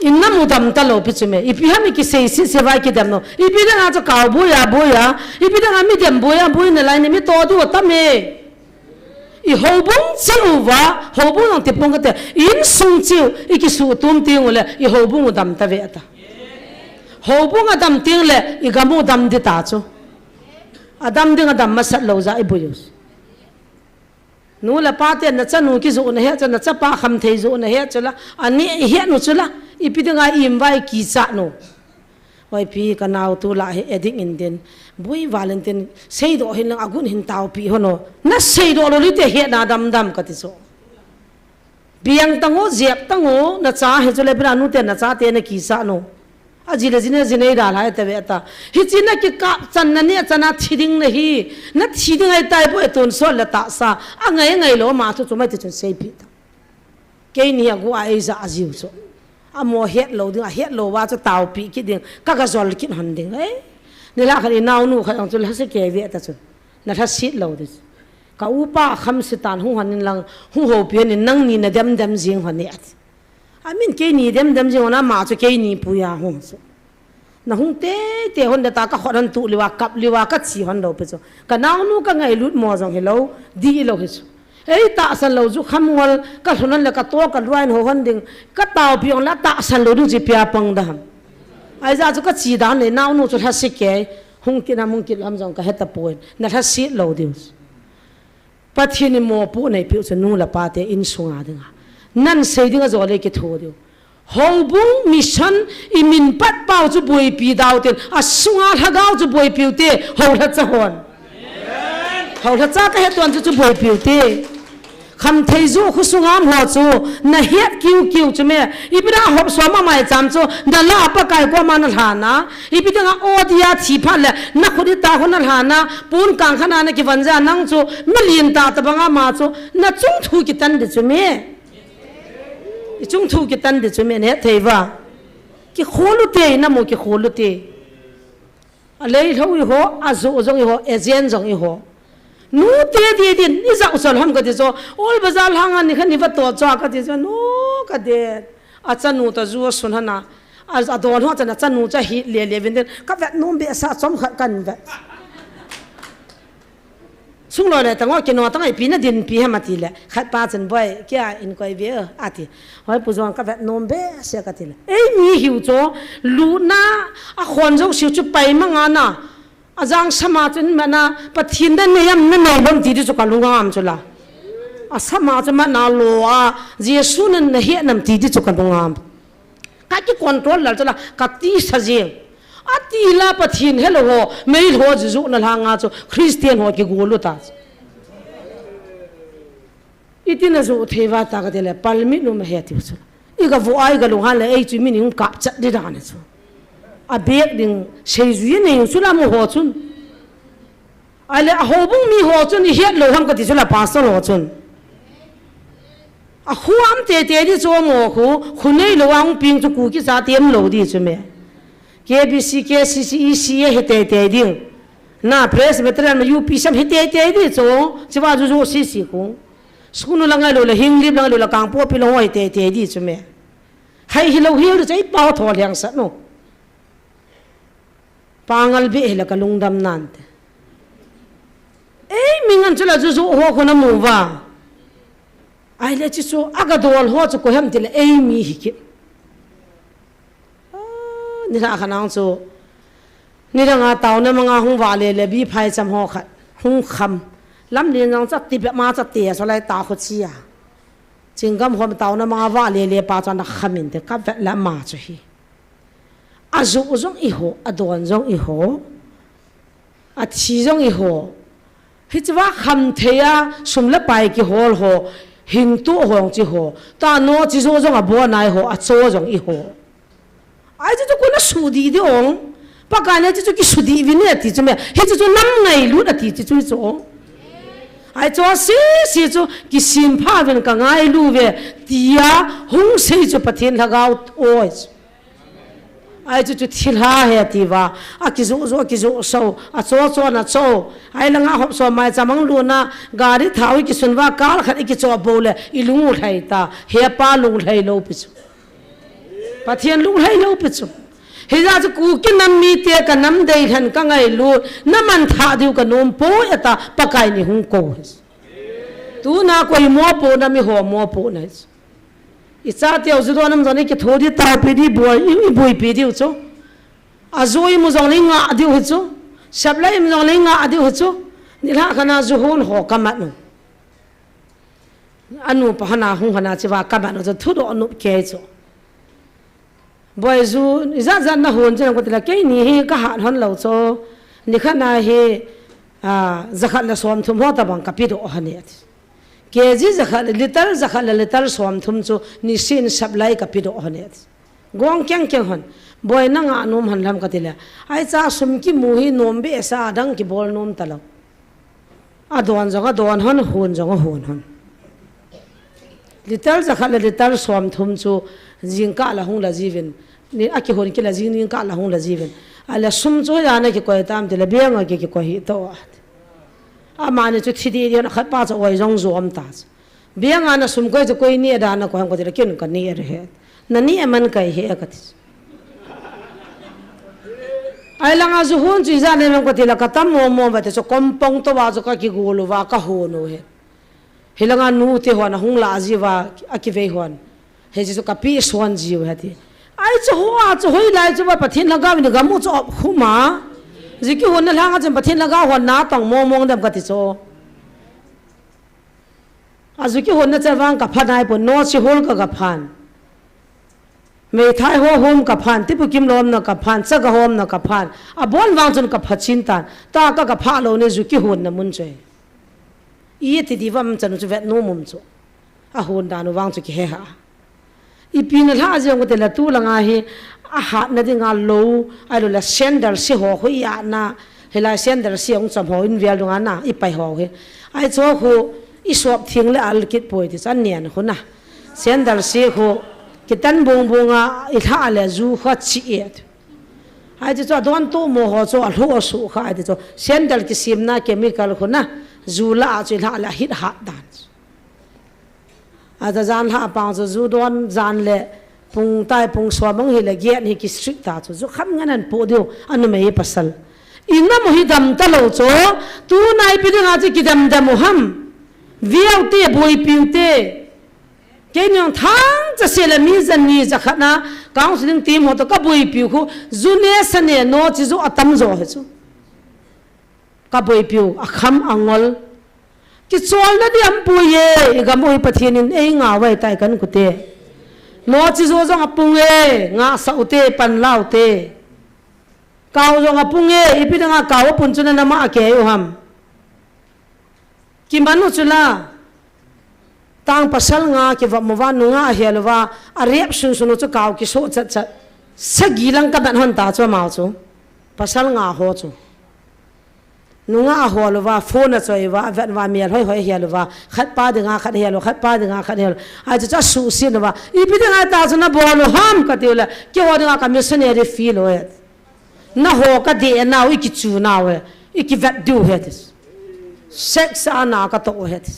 In na mu dam ta lou pi chu me. Ipi ham i kisei sese uva i kidem lou. Ipi dang a chu kau boi a, boi a. Ipi dang a mi dem boi a, boi na lai ni mi to diu ta me. I houbung cheh uva, houbung jong ti pong kate, insung cheh u, i kisuhtum teng u le, i houbung u dam ta ve ta. Houbung a dam teng le, i gam u dam ding ta chu. A dam ding a dam masat lou ja i boi u. Nu le pa ten na chanu kijoh na he chu, na chapa khamthei joh na he chu la, ani i he nu chu la, ipi dinga i im uva i kichat nu. Oi pi ka nao tu la hi addict in tin, boi val in tin, seidoh hin lang agun hin taopi hon o. Na seidoh lou le te hetna damdam ka ti chu. Biang tang o, jep tang o, na cha hi chu le bra nu te na chate na kisa no. A ji le ji ne ji nei da lai ta ve ta. Hiche na kikap chan na ne chan a thi ding na hi, na thi ding ahi tai boi tonsot le tahsa. A ngai ngai lou ma chu chu mai ti chun seipi ta. Keini a gu a ei ja a jiu chu. Amaho het lou ding, a het lou uva chu taopi kit ding, ka ga jol kit hon ding. Ei, nilhah khat i naonu khat jong chu lhase kei ve ta chu. Na lhaset lou ding chu. Ka upa kham se tan hung hon in lang, hung houpi hon in nangni na dem dem jing hon e ati. Amin keini dem dem jing hon a ama chu keini pui a hung chu. Na hung teitei hon de ta ka khut hon tuh liu a, kap liu a, ka chi hon lou pi chu. Ka naonu ka ngailut mo jong hilou, dih lou hi chu. Ei tahsan lou ju kham ngol, ka lhun hon le ka to ka luain ho hon ding, ka taopi ong la tahsan lou ding chi pia pang da ham. Ahi ja chu ka chi dan le naonu chu lhase kei, hung kit nam hung kit lam jong ka he ta poi, na lhaset lou diu. Pathen in mopohna eipiu chu nu le pa te insung a dinga. Nan sei dinga jole kitho diu. Houbung mission i min pat pau chu boipi dau tin, asunga lhagao chu boipiu te, houlhacha hon. Houlhacha kahet tuan chu chu boipiu te. Khamthei ju khosung am ho chu, nahet kiu kiu chu me. Ipi dinga hop som a maicham chu, nala Pakai koma nalhana. Ipi dinga odia thi phat le, nakhut ita ho nalhana. Pon kang khana nakivon ja nang chu, milen tah tabang ama chu, nachung thu kitan di chu me. Ichung thu kitan di chu me, nahet thei va. Kikhol u te, namu kikhol u te. Alei lhou iho, ajo jong iho, agent jong iho. Nute di din, ijat u chal ham kati chu, Old Bazar lhanga nikhat ni vatoh chu kati chu, nu kati. Achanu toh ju asun hana. A, adon ho chana chanu cha hi le le vin din, kavet nom behseh chomkhat kahin vet. Sung loi le tang o, kino tang ipi nadinpi ham ati le. Khat pa chun, "Boi, kei a in koi ve o," ati. Hoi pu jong kavet nom behseh kati le. Eimi hiu chu, lutna, akhon jouse chu pai manga na. Ajang sama chun mana, Pathen dan nei am nanei lou ti di chu kalung am chu la. Asama chu mana lo a, Jesu nan nahet nam ti di chu kalung am. Ka kicontrol lal chu la, katisa jeng. Ati la Pathen helou ho, meilhou juju na lhanga chu, Christian ho kigol u ta chu. Iti najo thei va ta kati le, palmit nu ma he tiu chu. Iga vo a, iga lunghan le, ei chu mi ni hung kap chat di dan chu. Abek ding, seijui nei chu la mo ho chun. Ahile, ahoubung mi ho chun ihet lou ham kati chu la pastor ho chun. Akhu am teitei di chu mo khu, khu neilou a hung peng chu Kuki chate umlou di chu me. K B C, K C C, E C A hi teitei ding. Na Presbyterian ma U P C M hi teitei di chu, chuva juju sisi khu. Suknu la ngailou le, Henglep la ngailou le, Kangpokpi la hoi teitei di chu me. Hai hilou hil di chu, ei pao tho lheng sat nu. Pangal beh hile kalungdam nante. Eimi ngan chu la juju ho khu namu va. Ahile chu chu aga dol ho chu koi ham tile eimi hi kit. Ah, nilhah khat nang chu. Nidanga taona manga hung vale le bi phaicham ho khat. Hung kham. Lamlen jong chu ti bep ma chu te so lai ta khu chi a. Chinggam hom taona manga vale le pa chu ana kham inte kavet le ama chu hi. Ajo jong iho, adon jong iho, athi jong iho. Hicheva khamthei a sum le pai kihol ho, hingtu hong chi ho, tano chi jo jong abonai ho, acho jong iho. Ai chu chu kona sudih di ong, Pakai na chu chu kisudih vin e ti chu me, hichu chu nam ngailut ati chu chu chu ong. Ai chu sisi chu kisim pha vin ka ngailu ve, tia hung sei chu Pathen Lhagao oi chu. Ai chu chu thilha he tiva, akijo jo, akijo so, acho cho na cho. Ai langa hop so mai chamang luna, gari thau ikisun va, kal khat ikicho bou le, ilung ulhai ta, hepa lunglhai lou pi chu. Pathen lunglhai lou pi chu. Hija chu Kuki nam mite ka nam deilhen ka ngailut, na mangthah diu ka nom poi ata, Pakai ni hung kou hi. Tuna koi mopo na mi ho mopo na hi chu. Ichateu ju don nam jong ikitho di taupi di boi, i, iboipi diu chu. Aju imu jong le inga diu hi chu. Sep le imu jong le inga diu hi chu. Nilhah khat na ju hon ho kamat u. Anu pa hana hung hana chiva kamat u chu thudoh nop kei chu. Boi ju, ijat jat na hon chu nang kutila keini hi kahat hon lou chu. Nikhat na hi, ah, jakhat le somthum ho tabang kapedoh hon e ati. K G jakhat le, litre jakhat le litre somthum chu nisin sep lai kapedoh hon e ati. Gong keng keng hon, boi nanga nom hon lam katile. Ai cha sum kimu hi nom behseh a dang kibol nom talou. Adon jong adon hon, hon jong ahon hon. Litre jakhat le litre somthum chu jingkah la hung la jiuvin. Ni akihon kit la jing jingkah la hung la jiuvin. Ahile sum chu hoiya nakikoi tam tile bank a ki, kikoi hih to. Amani chu thi didi hon khat pa chu oi jong jom ta chu. Bank a na sum koi chu koi neh dan a koi ham katile ken kaneh e he. Naneh man kahi e kati. Ai langa ju hon chu ijat nei mang katile katam mong mong uva te chu kompong to uva chu kakigol uva kahon u he. Hilanga nute hon ahung la jiuva akivei hon. Hiche chu kapeh son jiu he ti. Ai chu hoa chu hoilai chu uva Pathen Lhagao in gam u chu op khum a. Ji kihonna lhanga chun Pathen Lhagao hon natong mong mong dem kati chu. Aju kihonna chan vang kapha nai pon, no chi hol ka kaphan. Meithai ho hom kaphan, tipu kimlomna kaphan, chaga homna kaphan. Abon vang chun kapha chin tan. Tua ka, kapha lou ne ju kihonna mun chu ahi. Iti divam chanu chu vet nom um chu. Ahon dan u vang chu kihe ha. Ipi na lha jeng u tile tulanga hi ahatna dinga lou, ahilouleh sandal se ho khu ihatna, hilai sandal se hung chom ho in vel dunga na, ipai ho hi. Ahi chu khu isop theng le al kit poi ti chu anen khu na. Sandal se khu kitan bung bunga ilha le ju khu chi et. Ahi chu adon tomo ho chu alhu asu kha ahi chu. Sandal kisemna chemical khu na, ju la a chu ilha le ahit hat dan. Aja jan lha pang chu ju don jan le pung tai pung som mang hile get hi ki strict ta chu. Ju kham ngan an pu diu, anumei pasal. Inam u hi dam talou chu, tunai pi dinga chu kidam dam u ham. Viau te, boipiu te. Keini jong thangcha se le mi jan ni ja khat na, counseling team ho to ka boipiu khu, ju ne sa ne no chi ju atam jo hi chu. Ka boipiu, akham angol. Kicholna di aum poi e, igam u hi Pathen in eingah u ahi tai kan kute. No chi jo jong apung e, ngah sa u te, pan la u te. Kau jong apung e, ipi dinga kau apun chu na nama akei u ham. Kiman u chu la. Tang pasal nga kivop uva, nungah ahel uva, arep sunsun u chu kau kiso chat chat. Sagi lang kamat hon ta chu amau chu. Pasal nga ho chu. Nungah ahol uva, phone achoi uva, avet uva, mel hoi hoi ahel uva, khat pa dinga khat ahel u, khat pa dinga khat ahel u. Ahi chu chu asuhset uva, ipi dinga ta chu nabol u ham kati u le, keiho dinga ka missionary feel u e. Naho kadeh nau, ikichu nau e, ikivet diu ahi ati. Sex a na katoh u ahi ati.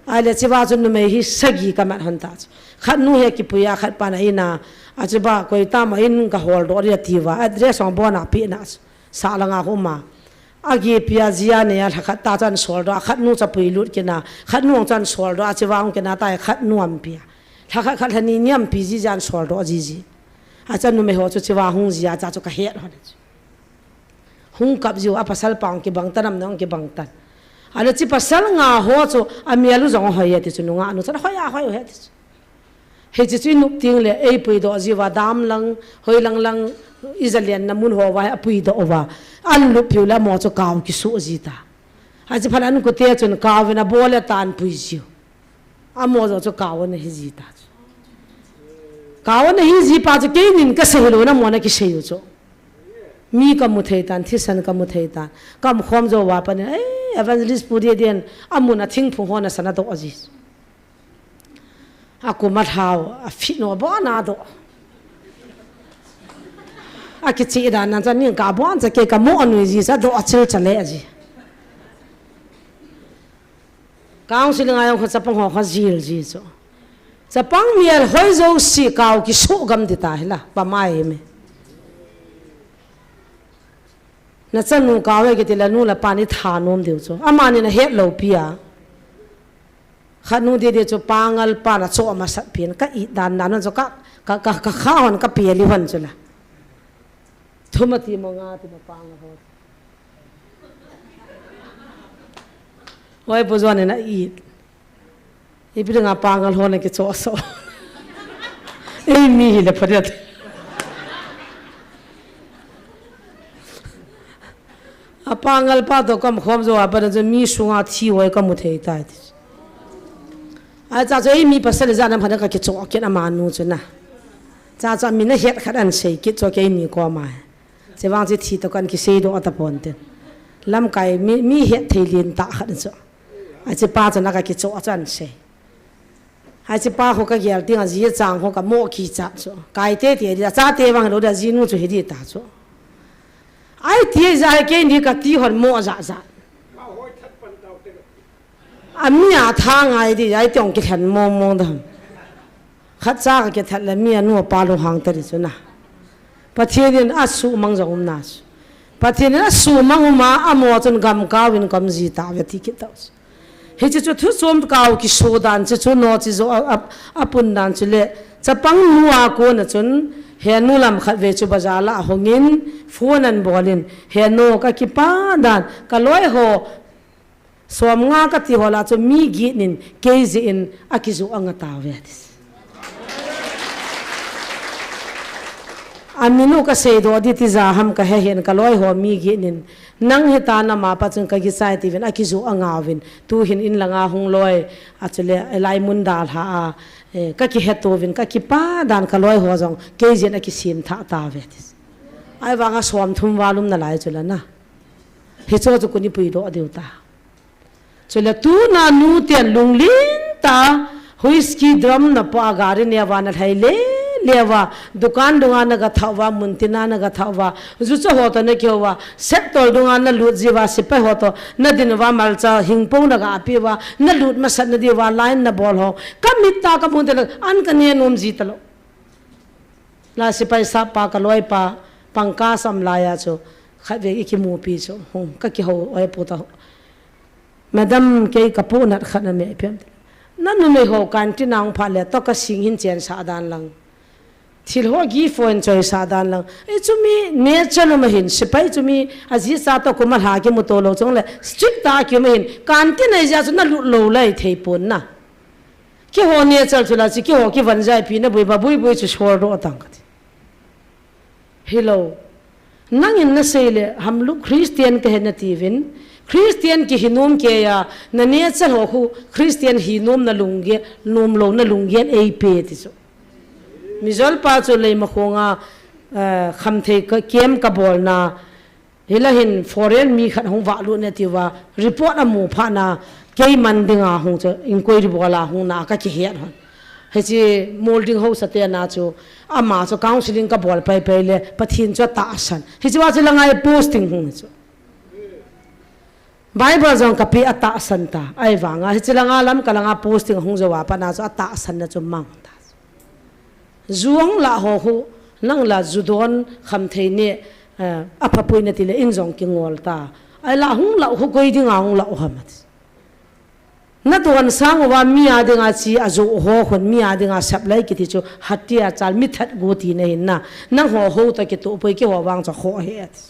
Ahile chuva chu numei hi sagi kamat hon ta chu. Khat nu hi kipui a, khat pan a in a, achuba koi tama in kahol doh ding ati uva, address jong abon a apeh na chu. Sahlang a khu um a. Ageh pi a ji a nei a lhakhat ta chu ahin sol doh a, khat nu chu apui lut kit a, khat nu jong chu ahin sol doh a, chuva hung kit a ta hi khat nu ahin pe a. Lhakhat khat lhani ni ahin pe ji ji ahin sol doh ji ji. Achu numei ho chu chuva hung ji a chu kahet hon chu. Hung kap jiu a pasal pa jong kibang tan, amna jong kibang tan. Ahile chu pasal nga ho chu amel u jong ahoi e ti chu nungah nu chun ahoi a hoi u ahi ti chu. Hiche chu inop teng le eipui doh jiu va dam lang, hoi lang lang, ija lenna mun ho va hi apui doh uva. Ahin luppiu le amaho chu kau kiso ji ta. Ahi chu phat le ankute chun kau vin abol le tan pui jiu. Amaho jong chu kau ana hi ji ta chu. Kau ana hi ji pa chu keinin kasei hilou in amaho ana kisei u chu. Mi kamu thei tan, thisan kamu thei tan. Kaum khom jou va pat in, eh, Evangelist Pu Deden, amun a thingphung hon asan adoh ji. Akum alhau, afit nu abon a adoh. Akicheh dan nan chu aning kabon cha kei kamu anui ji cha doh achil cha le ji. Counseling a jong khu chapang ho khu jil ji chu. Chapang mel hoi jouse kau kiso gam di ta hi la, pamai hi me. Nachanu kau e kiti le nu le pa ni thanom diu chu. Amani nahet lou pi a. Khat nu Dede chu Pangal pa na cho masat pi in ka it dan dan chu ka, ka, ka, ka kha hon ka pe li hon chu la. Thum ati mo nga ati mo Pangal ho. Oi, Pu John in ati. Ipi dinga Pangal ho nakichoh so. Eimi hile pha ding. A Pangal pa toh kaum khom jou a pat in chu mi sunga thi hoi kamu thei tai ti. Ahi cha chu eimi pasal ijat ham khat in kakichoh kit amanu chu na. Cha chu amin ahet khat ahin sei kit chu keini koma. Chuvang chu thi toh kahin kisei doh tapon tin. Lamkai mi, mi het thei lentah khat chu. Ahi chu pa chu na kakichoh chu ahin sei. Ahi chu pa khu kagel teng a ji achang khu kamo kichat chu. Kai tete di, achate vang lou di, ajinu chu hi di ta chu. Ahi ti ja hi keini kati hon mo ja ja. Ami a tha ngai di, ahi ti ong kilhen mong mong dam. Khat cha kakithat le mi anu apa lunghang ta di chu na. Pathen in asuhmang jong um na chu. Pathen in asuhmang um a, amaho chun gam kau in kaum ji tauve ti kit tau chu. Hiche chu thu chom kau kiso dan chu chu no chi jo a, a, apun dan chu le chapang nu a kona chun henu lam khat ve chu bazar lah a hung in phone ahin bol in henu kakipah dan kaloi ho Som nga kati ho lah chu mi get in kei jeh in akijoh anga tauve ati. Aminu kasei doh di tija ham kahe hin kaloi ho mi ginin. Nang hita nama pa chun kakichai tiuvin akijo angauvin. Tuhin in langa hung loi. Achule elai mun dalha a. Eh, kakihe touvin kakipa dan kaloi ho jong. Kei jin akisem tha tauve ati. Ahivanga som thum val um nalai chula na. Hicho chu kuni pui doh diu ta. Chule tuna nute lunglin ta, whisky drum na po a gari neva na lhai le, leva, dukan dunga na ga thauva, muntina na ga thauva, jucha ho to na kihouva, septol dunga na lut jiuva, sipai ho to, na dinva malcha, hingpong na ga apiuva, na lut masat na diuva, line na bol ho, ka mit ta ka mun te la, an ka ne nom ji talou. La sipai sap pa ka loi pa, pangka sam laiya chu, khatvei i kimupi chu, hung, ka kihou, oi pu ta. Madam, kei ka pu nat khat na me piam. Na numei ho canteen a hung pha le, to ka sing hin chen sa dan lang. Thil ho gi phone choi sa dan lang. E chu mi nature lo ma hin, sipai chu mi, a ji sa to kuma lha kimu to lo chong le, strict ta ki ma hin, canteen a ja chu na lut lo lai thei pon na. Kihou nature chu la chi, kihou kivan jai pi na bui ba bui bui chu sor do tang ka ti. Hello. Nangin na sei le, ham lu Christian ka he na tiuvin. Christian kihi nom kei a, na nature ho khu Christian hi nom na lungge, nom lo na lungge ei pe ti chu. Mijol pa chu lei ma khonga, eh, khamthei ka kem ka bol na, Hila hin foreign mi khat hung vah lut ne tiuva, report a mu pha na, kei man dinga hung chu, inquiry bol a hung na ka kihet hon. Hichi molding ho sa te na chu, ama chu counseling ka bol pai pai le, Pathen chu tahsan. Hichi va chu la ngai posting hung chu. Bible jong ka pi a tahsan ta, ahivanga, hichi la nga lam ka la nga posting hung jo va pa na chu a tahsan na chu mang ta. Juang la ho hu, nang la ju don kham thei ne, eh, a phapui na ti le in jong kingol ta. Ai la hung la hu koi dinga hung la u ham ati. Na don sang uva mi a dinga chi a jo ho khun mi a dinga sap lai kiti chu hatia chal mi that gu ti na hin na. Nang ho ho ta kitu poi kihou vang chu ho he ati.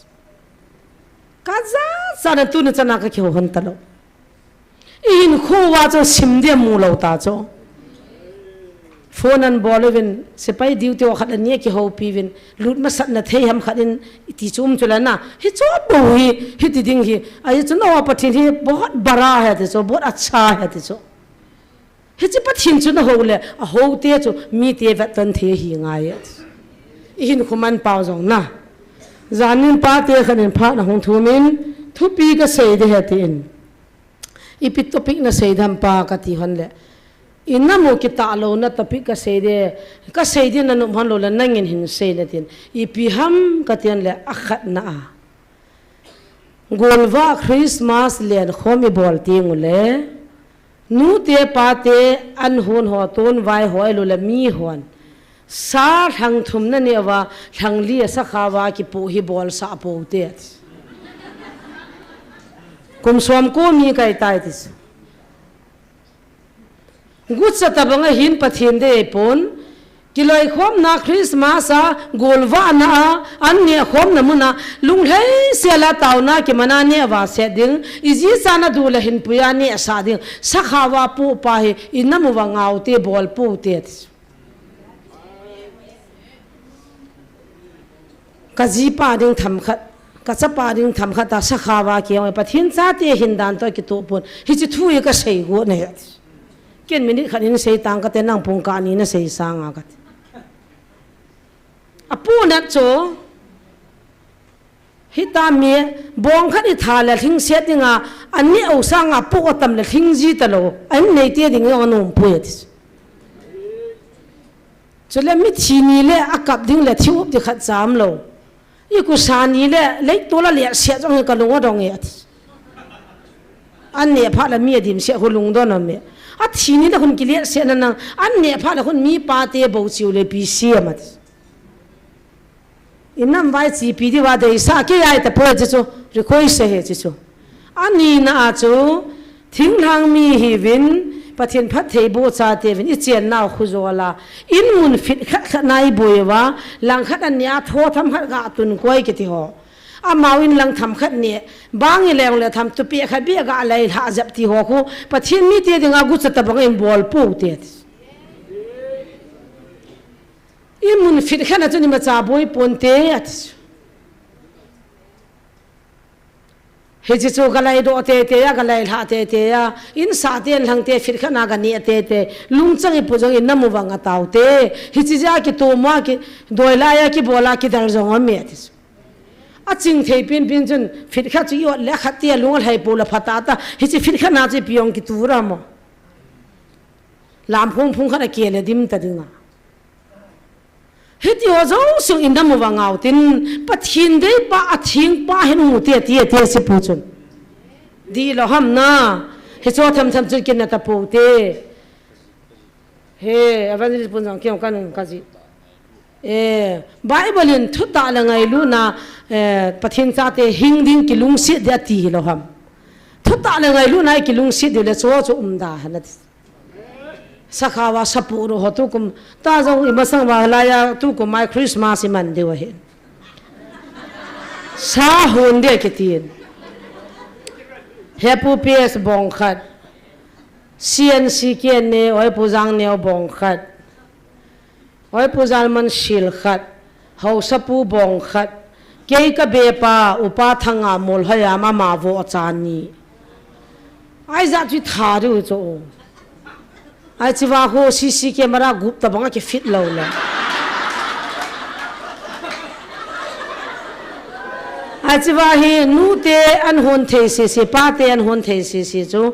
Ka ja sa na tu na chana ka kihou hon ta lo. I hinkho uva chu sim dia mu lo ta chu. Phone an bol uvin, sipai duty ho khat ani a kihoupi uvin, lut masat na thei ham khat in, i ti chu um chu la na. Hichu bou hi, hiti ding hi, ahi chu na Pathen hi bahut bara hai ti chu, bahut acha hai ti chu. Hichi Pathen chu na hou le, a hou te chu, mi te vet ton thei hi ngai. I hinkho man pau jong na. Janin pa te khat in phat na hung thum in, thupi ka sei de he ti in. Ipi topic na sei dam pa ka ti hon le. I namu kita lo na topic ka sei de, ka sei de na nom hon lo le nangin hin sei na tin. Ipi ham ka ti hon le a khat na a. Golva Christmas len khom i bol ting u le. Nu te pa te an hun ho ton vai hoi lo le mi hon. Sa lhang thum na ne va, lhang li a sa kha va ki pu hi bol sa po te. Kum som ko mi kai tai ti. Gucha tabang a hin Pathen de pon. Ki loi khom na Christmas a, gol va na a, an ne khom na mun a, lung lhei se la tau na ki mana ne va se ding. I ji sa na du la hin puya ne sa ding. Sa kha va pu pa hi, i namu va ngau te bol pu te. Ka ji pa ding tham khat, ka cha pa ding tham khat ta sa kha va ki ong Pathen cha te hin dan to ki tu pun. Hi chi thu i ka sei go ne. Ken minute khat in sei tang ka te nang pung ka ni na sei sang a ka te. A pu na cho. Hi ta mi bong khat i tha le thing set ding a, an ni o sang a pu o tam le thing ji ta lo. An nei te ding ong a nom pu ya ti. Chule mithi ni le a kap ding le thi up ti khat cham lo. I kusa ni le lei to la le sia jong ka lung a dong e ati. An ne pha la mi a dim sia hu lung don a me. A thi ni le hun ki le sia na nang. An ne pha la hun mi pa te bo chiu le pi sia ma ti. I nam vai chi pi di va dei sa ke ai ta po chi chu. Ri khoi se he chi chu. Ani na a chu, thinglhang mi hi vin, Pathen phattheiboh chate vin, i chennau khu jo la, in mun fit khat khat na i boi uva, lang khat a nia tho tham khat ga tun koi kiti ho. Amau in lang tham khat ni, bang i leng le tham tu pi khat bi ga lai lha jep ti ho khu, Pathen mite dinga gucha tabang in bol pu te. Imun phit khat na chu imacha boi ponte ati chu. Hiche chu galai doh teitei a, galai lhah teitei a, insah te inlhang te phit khat na ganeh teitei. Lungchang ipu jong inam uva ngah taute. Hiche jeh a kitom a, kidoi lai a, kibol a, kidal jong aume ati chu. Aching thei penpen chun phit khat chu i-ot le khat tia lung alhai pou le phatah ta. Hiche phit khat na chu ipi jong kitu ra mo. Lam phung phung khat a kile dim ta dinga. Hiti ho jouse inam uva ngah utin, Pathen deipa, athengpa hin umute, ati, ati, ati, ati pu chun. Dihlou ham na, hiche themthem chun kinah tapoute. He, evangelist pun jong kiong kanung kaji. Eh, Bible in thutah le ngailutna, eh, Pathen chate hing ding kilungset ding ati hilou ham. Thutah le ngailutna kilungset ding le chu chu umda hana ti. Sakhawa sapu ro ho tukum. Ta jong imasang va laiya tukum mai Christmas iman diu ahi. Sa hon ding kitin. He Pu P S bong khat. C N C K N A, oi Pu Jang Neo bong khat. Oi Pu Jalman sil khat. Haosapu bong khat. Kei ka bepa, Upa Thanga Molhoiya ama vohcha ni. Ahi jeh chu tha diu chu. Ahi chu va ho C C camera gup tabang a kifit lou le. Ahi chu va hi nute an hon thei sese, pate an hon thei sese chu.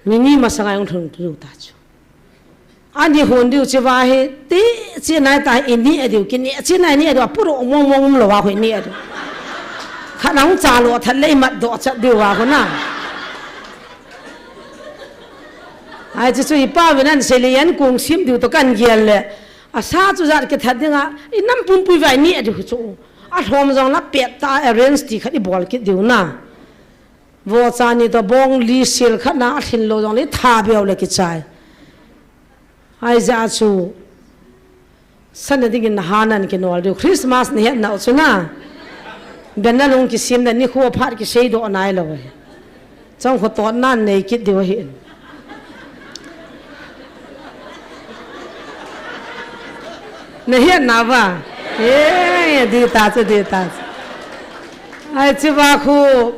Ni ni masanga jong lhung diu ta chu. Ani hon diu chu va hi, ti chi nai ta ini a diu, kini chi nai ni a diu, apuro mong mong um lou va hoi ni a diu. Khat nang cha lou that le imat doh chat diu va ho na. Ahi chu chu ipa vin an sei le an kong sim diu toh kan gel le. Asa chu jat kithat dinga, inam pumpui va ini a diu chu. Alhom jong la pet ta arrange ti khat ibol kit diu na. Vohcha ni toh bong li sil khat na alhin lou jong le tha beu le kichai. Ahi jeh chu. Sana dingin nahan an kinol diu. Christmas nahet nau chu na. Banner lung kisim na nikho phat kisei doh nai lou. Chang kho tot nan nei kit diu ahi. Nahet nau va. Eh, ding ta chu, ding ta chu. Ahi chu va khu.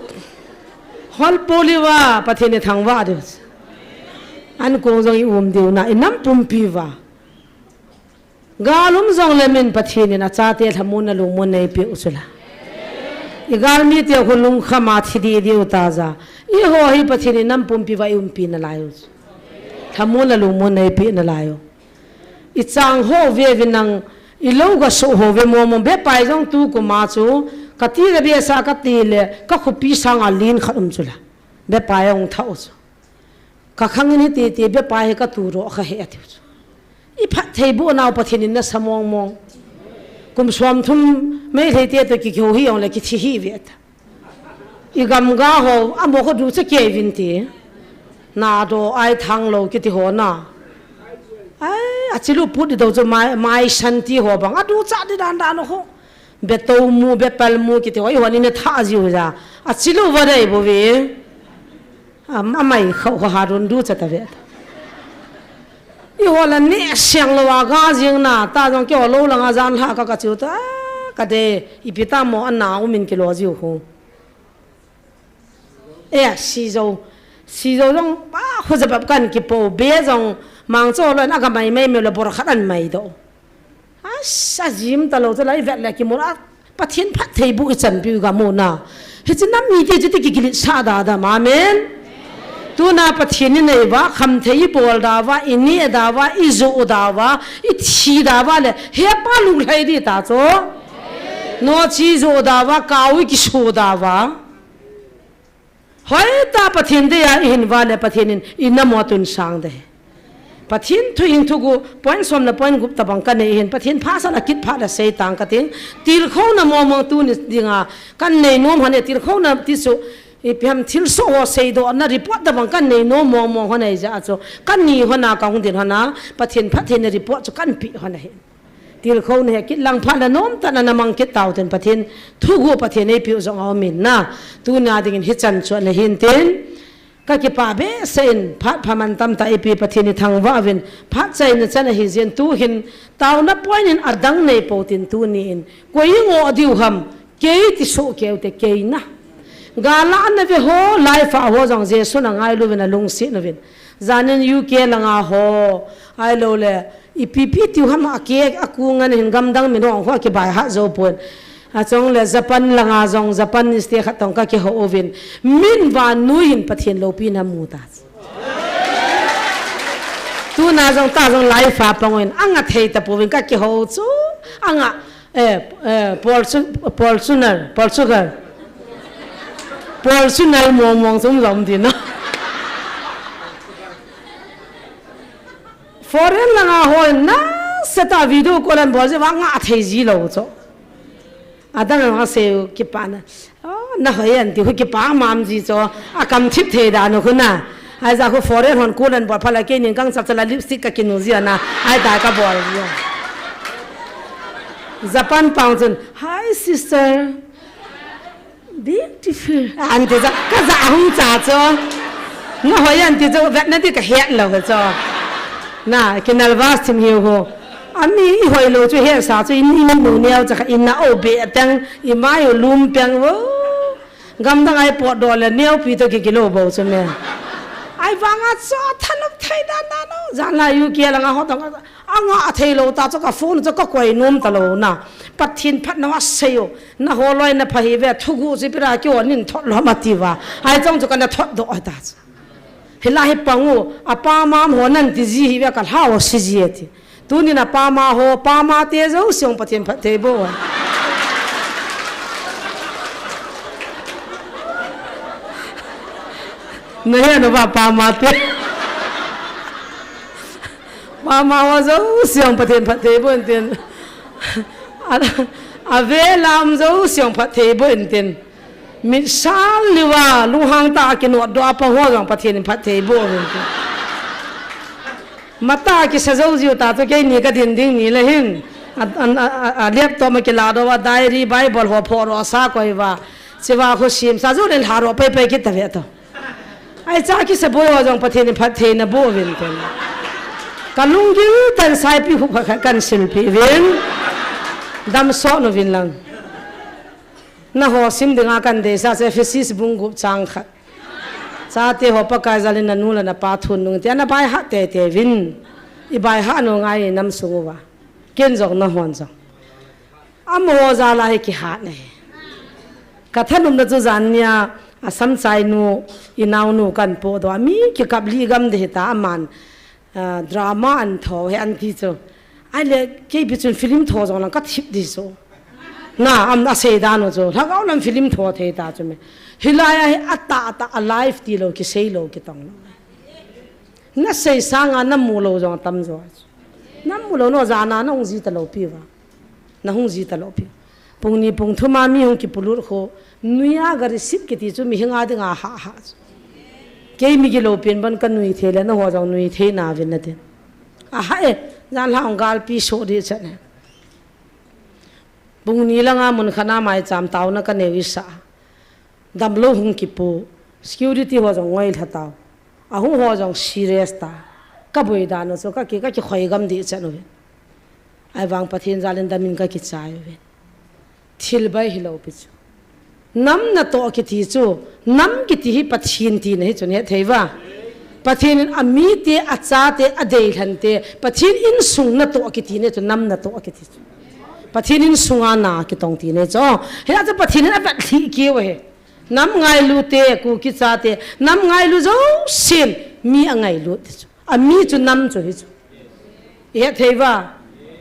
Hol poli va, Pathen ni thangvah diu. An kong jong i um diu na, inam pumpi va. Gal um jong le min Pathen in achate lhamonna lungmonna eipeh u chu la. I galmi te khu lungkham a thi deh diu ta ja. Eiho hi Pathen in inam pumpi va i umpi nalai u chu. Lhamonna lungmonna eipeh nalai u. I chang ho ve ve nang, i lou ga so ho ve mo mo, bepai jong tukum a chu, ka ti le besa ka ti le, ka khopi sanga lin khat um chu la. Bepai jong tha u chu. Ka khang in hiti ti bepai hi ka tu ro kha he a tiu chu. I phattheiboh nau Pathen in nasa mong mong. Kum som thum Meitei te toh kikihou hi jong le kithi hi ve ta. I gamga ho, amo kho ducha kei vin ti. Nado ai thang lou kiti ho na. Ai, achilu put di do chu mai, mai san ti ho bang. Aducha di dan dan ho. Betou mu, bepal mu kiti ho. I ho ni na tha jiu ja. Achilu va dei bo ve. Am, amai khau kha harun ducha ta ve ta. I ho la ne siang lou a ga jing na. Ta jong kei ho lou langa jan lha ka ka chiu ta. Ka de, ipi ta mo ana umin kilo jiu ho. E, si jo. Si jo jong, ba, ho ja bap kan kipo, be jong, mang cho lo, na ka mai mai me lo, bor khat an mai do. A, sa jim ta lo, cha lai vet le ki mo, a, Pathen phattheiboh i chanpiu ga mo na. Hichi nam mi te chu ti ki kilit sa da da, amen. Tuna Pathen in nei va, khamthei i bol da va, i ne da va, i jo da va, i thi da va le, he pa lung lhai di ta cho. No chi jo da va, kau i ki so da va. Hoitah Pathen dei a i hin va le Pathen in i na mo tun sang de. Pathen thu in thugu point som le point gup tabang ka nei hin Pathen pha sa la kit pha la sei tang ka ting. Tilkhouna mong mong tuni dinga kan nei nom hon e tilkhouna ti su ipi ham thilsoh ho seidohna report tabang kan nei nom mong mong hon e ja chu kan ni hon a ka hung din hon a Pathen phattheina report chu kan pe hon a hin. Tilkhouna hi kit lang phat le nomtah na na mang kit tau ten Pathen thugu Pathen ei piu jong a um in na. Tuna dingin hichan chu ana hin tin. Ka kipah behseh in, phat pha mantam tah eipe Pathen in thangvah uvin, phat chaina chan ahi jeh in tuhin, taona point in adang nei pou tin tuni in, koi i ngoh diu ham, kei ti soh keu te kei na. Gal a ana ve ho, live a ho jong Jesu na ngailu uvin alungset uvin. Janin U K langa ho, ahilou le, ipi pi tiu ham a ke a ku ngan hin gamdang min hong ho kibaihat jou pon. Achong le Japan langa jong Japanese te khat tong ka kihou uvin. Min vannoi hin Pathen loupina mu ta. Tuna jong ta jong live a pang uvin. Anga thei ta pouvin ka kihou chu. Anga, eh, eh, Fortu-, Fortuner, Portugal. Fortuner mong mong sum jom din na. Foreign langa ho na seta video call an bol jeh uva nga thei ji lou chu. Adang a sei u kipana. Oh, na hoi an ti hu kipa mam ji chu. A kam thip thei dan u khu na. Ai ja khu foreign hon call an bol phala keinin kang chap chala lipstick ka kinu ji ana. Ai ta ka bol ji. Japan pang chun, "Hi sister." Beautiful. An ti chu, ka ja hung cha chu. Na hoi an ti chu, vet na ti ka het lou chu. Na, ki nervous thim hiu hu. Ami i hoi lou chu het sa chu, in, in nu neo cha kha in na o be teng, i mai u lum peng vo. Gamdang ai potdoh le neo pi to ki kilo bo chu me. Ai vang a chu thanop thei dan dan o. Jan la U K langa ho tong. Anga thei lou ta chu ka phone chu ka koi nom ta lou na. Pathen phatna a sei u. Na holoi na pha hi ve thugu chi pira ki onin thot lou ma ti va. Ai chong chu ka na thot doh ta chu. Hilai hi pang u, a pa mam ho nan ti ji hi ve ka hlau si ji e ti. Tunin a pa ma ho, pa ma te jouse Pathen phatthei boh. Na he no va pa ma te. Pa ma ho jouse Pathen phatthei boh in tin. A, a ve lam jouse phatthei boh in tin. Mit sal liu a, lunghang ta a kinot doh a pa ho jong Pathen in phatthei boh uvin tin. Mata kisa jou jiu ta chu keini ka din ding ni le hin. A, a, a, a, a laptop ma kila doh a diary, Bible ho phoh ro sa koi va. Chiva khu sim sa ju len ha ro pai pai kit ta ve to. Ai cha kisa boi ho jong Pathen in phattheina boh uvin tin. Ka lunggil tan saipi khu kha kha kan silpi uvin. Dam sot uvin lang. Na ho sim dinga kan deisah chu Ephesus bung gup chang khat. Chate ho Pakai jalin na nu le na pa thun nung te, ana baihat tei tei uvin. I baihat nu ngai nam sung uva. Ken jong na hon jong. Amaho jal a hi kihat na hi. Ka thanopna chu jan nia, Assam chai nu, i naonu kan podoh a, mi kikap li gam de hita aman. Ah, drama an tho he an ti chu. Ai le, kei pi chun film tho jong lang ka thip di so. Na, am, a sei dan u chu. Lhagao lam film tho thei ta chu me. Hilai a hi a ta, a ta, a live ti lou, kisei lou, kitong lou. Na sei sanga na mu lou jong tam jo. Na mu lou no jana na hung ji ta lou pi va. Na hung ji ta lou pi. Pung ni pung thum a mi hung kipulut kho. Nui a gari sip kiti chu mi hinga dinga ha ha chu. Kei mi gilou pen ban ka nui thei le na ho jong nui thei na vin na tin. A ha e, jan lha hung gal pi so di chan e. Pung ni langa mun khana mai cham tau na ka neu i sa. Damlou hung kipu, security ho jong ngoi lha tau. Ahung ho jong serious ta. Ka boi dan u chu ka ki, ka kikhoi gam di chan uve. Ai vang Pathen jalin damin ka kichai uve. Thil bai hilou pi chu. Nam natoh kiti chu, nam kiti hi Pathen tina hi chun hethei va. Pathen in amite, achate, adeilhante, Pathen insung natoh kiti ne chu, nam natoh kiti chu. Pathen insunga na kitong ti ne chu. Hia chu Pathen in avet lhih keu ahi. Nam ngailu te, Kuki chate, nam ngailu jousen, mi angailut ti chu. Ami chu nam chu hi chu. I hethei va.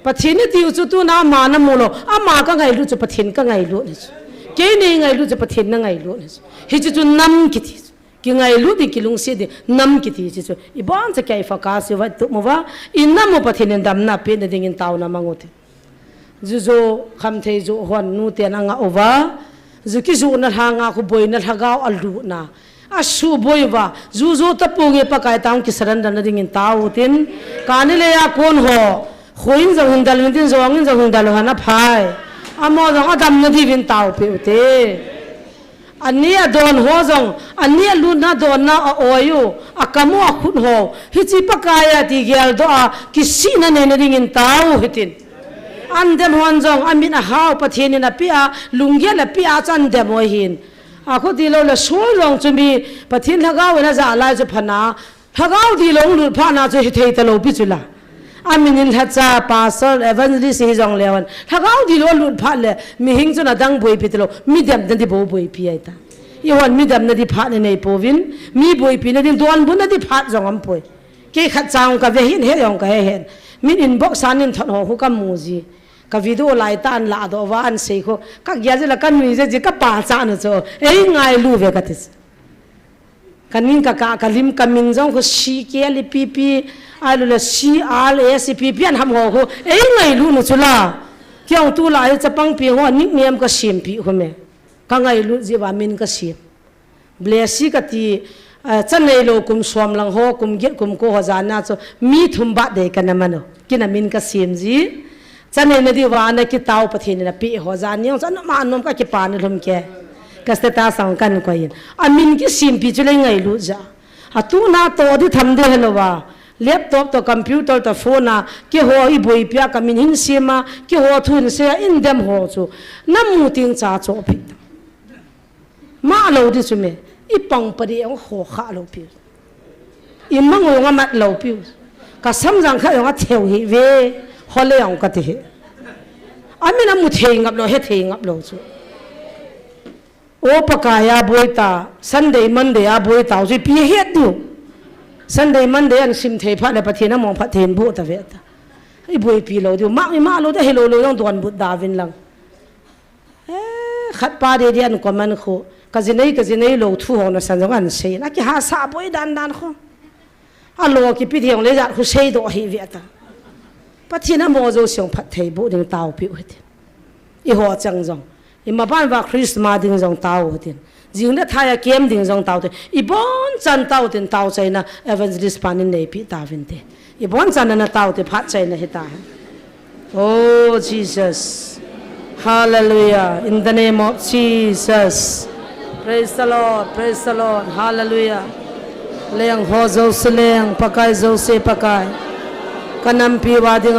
Pathen i tiu chu tuna ama na mu lou. Ama ka ngailut chu Pathen ka ngailut hi chu. Kei nei ngailut chu Pathen na ngailut hi chu. Hichu chu nam kiti chu. Kingailut ding, kilungset ding, nam kiti chu chu. I ban cha kei fa ka si va tu mu va. I nam u Pathen in damna pe na dingin tauna mang u te. Jujo khamthei jo hon nu ten anga uva. Ju kijuna lhanga khu boina lhagao aluna. Asu boi uva. Jujo tapunge Pakai tang kisaran dan na dingin tau tin. Kani le ya kon ho. Khuin jong hin dal vin tin jong hin jong hin dal hana phai. Amo jong adam na di vin tau pe u te. Ani adon ho jong, ani alutna donna a-oi u, akam u akhut ho, hiche Pakai a ti geldoh a, kisihna neina dingin tao hitin. Andem hon jong, amit ahao, Pathen in apeh a, lunggel apeh a chu andem u ahin. Akhuti lou le soi jong chu mi, Pathen Lhagao in ajah lai chu phatna, Lhagao dih lou lut phatna chu hithei talou pi chu la. Amin in lhacha, pastor, evangelist hijongleu hen. Lhagao dih lou lut phat le, mihing chun adang boipi talou, midemna ding bou boipi ahitai. Eihon midemna ding phat inei pouvin, mi boipina ding donbutna ding phat jong aumpoi. Kei khatcha kave hin, he jong kahe hen. Min inbox a nin thot ho khu kamu ji. Ka video lai tah a anladoh uva ansei khu. Kagel jeh le kanui jeh ji, kapachat nu chu. Eingailu ve kati. Kanin kakah, kalim, kamin jong khu C K L ipi ipi, ahilou le C R S ipi ipi anham ho khu. Eingailu nu chu la. Kei jong tulai chapang pi ho nickname kasempeh khu me. Kangailut jeh uva min kasem. Blessy kati, eh, cha neilou kum som lang ho, kum get, kum ko ho jana chu mi thum birthday kana man u. Kei in amin kasem ji. Cha neina diuva ana kitao Pathen in apeh ho jani jong chu anom anom kakipana lhum kei. Ka status a jong kahin koi in. Amin kisempeh chu le eingailut jeh a. Atuna toh ding tham ding helouva, laptop toh, computer toh, phone a, keiho iboipi a kamin hin sem a, keiho thu hin sei a, eidem ho chu. Namu teng cha chohpeh. Malou ding chu me, ipang pa ding jong ho kha lou piu. Imang jong amat lou piu. Kasam jang khat jong atheu hih ve, ho le jong kati hi. Amin amu thei ngap lou, he thei ngap lou chu. O Pakai a boi ta, Sunday, Monday a boi ta, chu ipi het diu. Sunday, Monday ansim thei phat le Pathen among phatthei in boh tave ta. Iboipi lou diu, ma, imalou ding hilou lou jong donbut da uvin lang. Eh, khat pa dei dei an comment khu. Ka jinei, ka jinei lou thu ho nasan jong ansei. Akihahsa boi dan dan khu. Alo kipe thei jong le jat khu seidoh hih ve ta. Pathen in amo jouse jong phatthei boh ding taopeh u hitin. Eiho chang jong. Imaban uva Christmas ding jong tao u hitin. Jing le thai a kem ding jong tao u hitin. Ibonchan tao u hitin, tao chaina evangelist pan eineipeh tauvin te. Ibonchan na tao u hite, phat chaina hita. Oh, Jesus. Hallelujah. In the name of Jesus. Praise the Lord. Praise the Lord. Hallelujah. Leng ho jouse leng, Pakai jouse Pakai. Ka nampi uva ding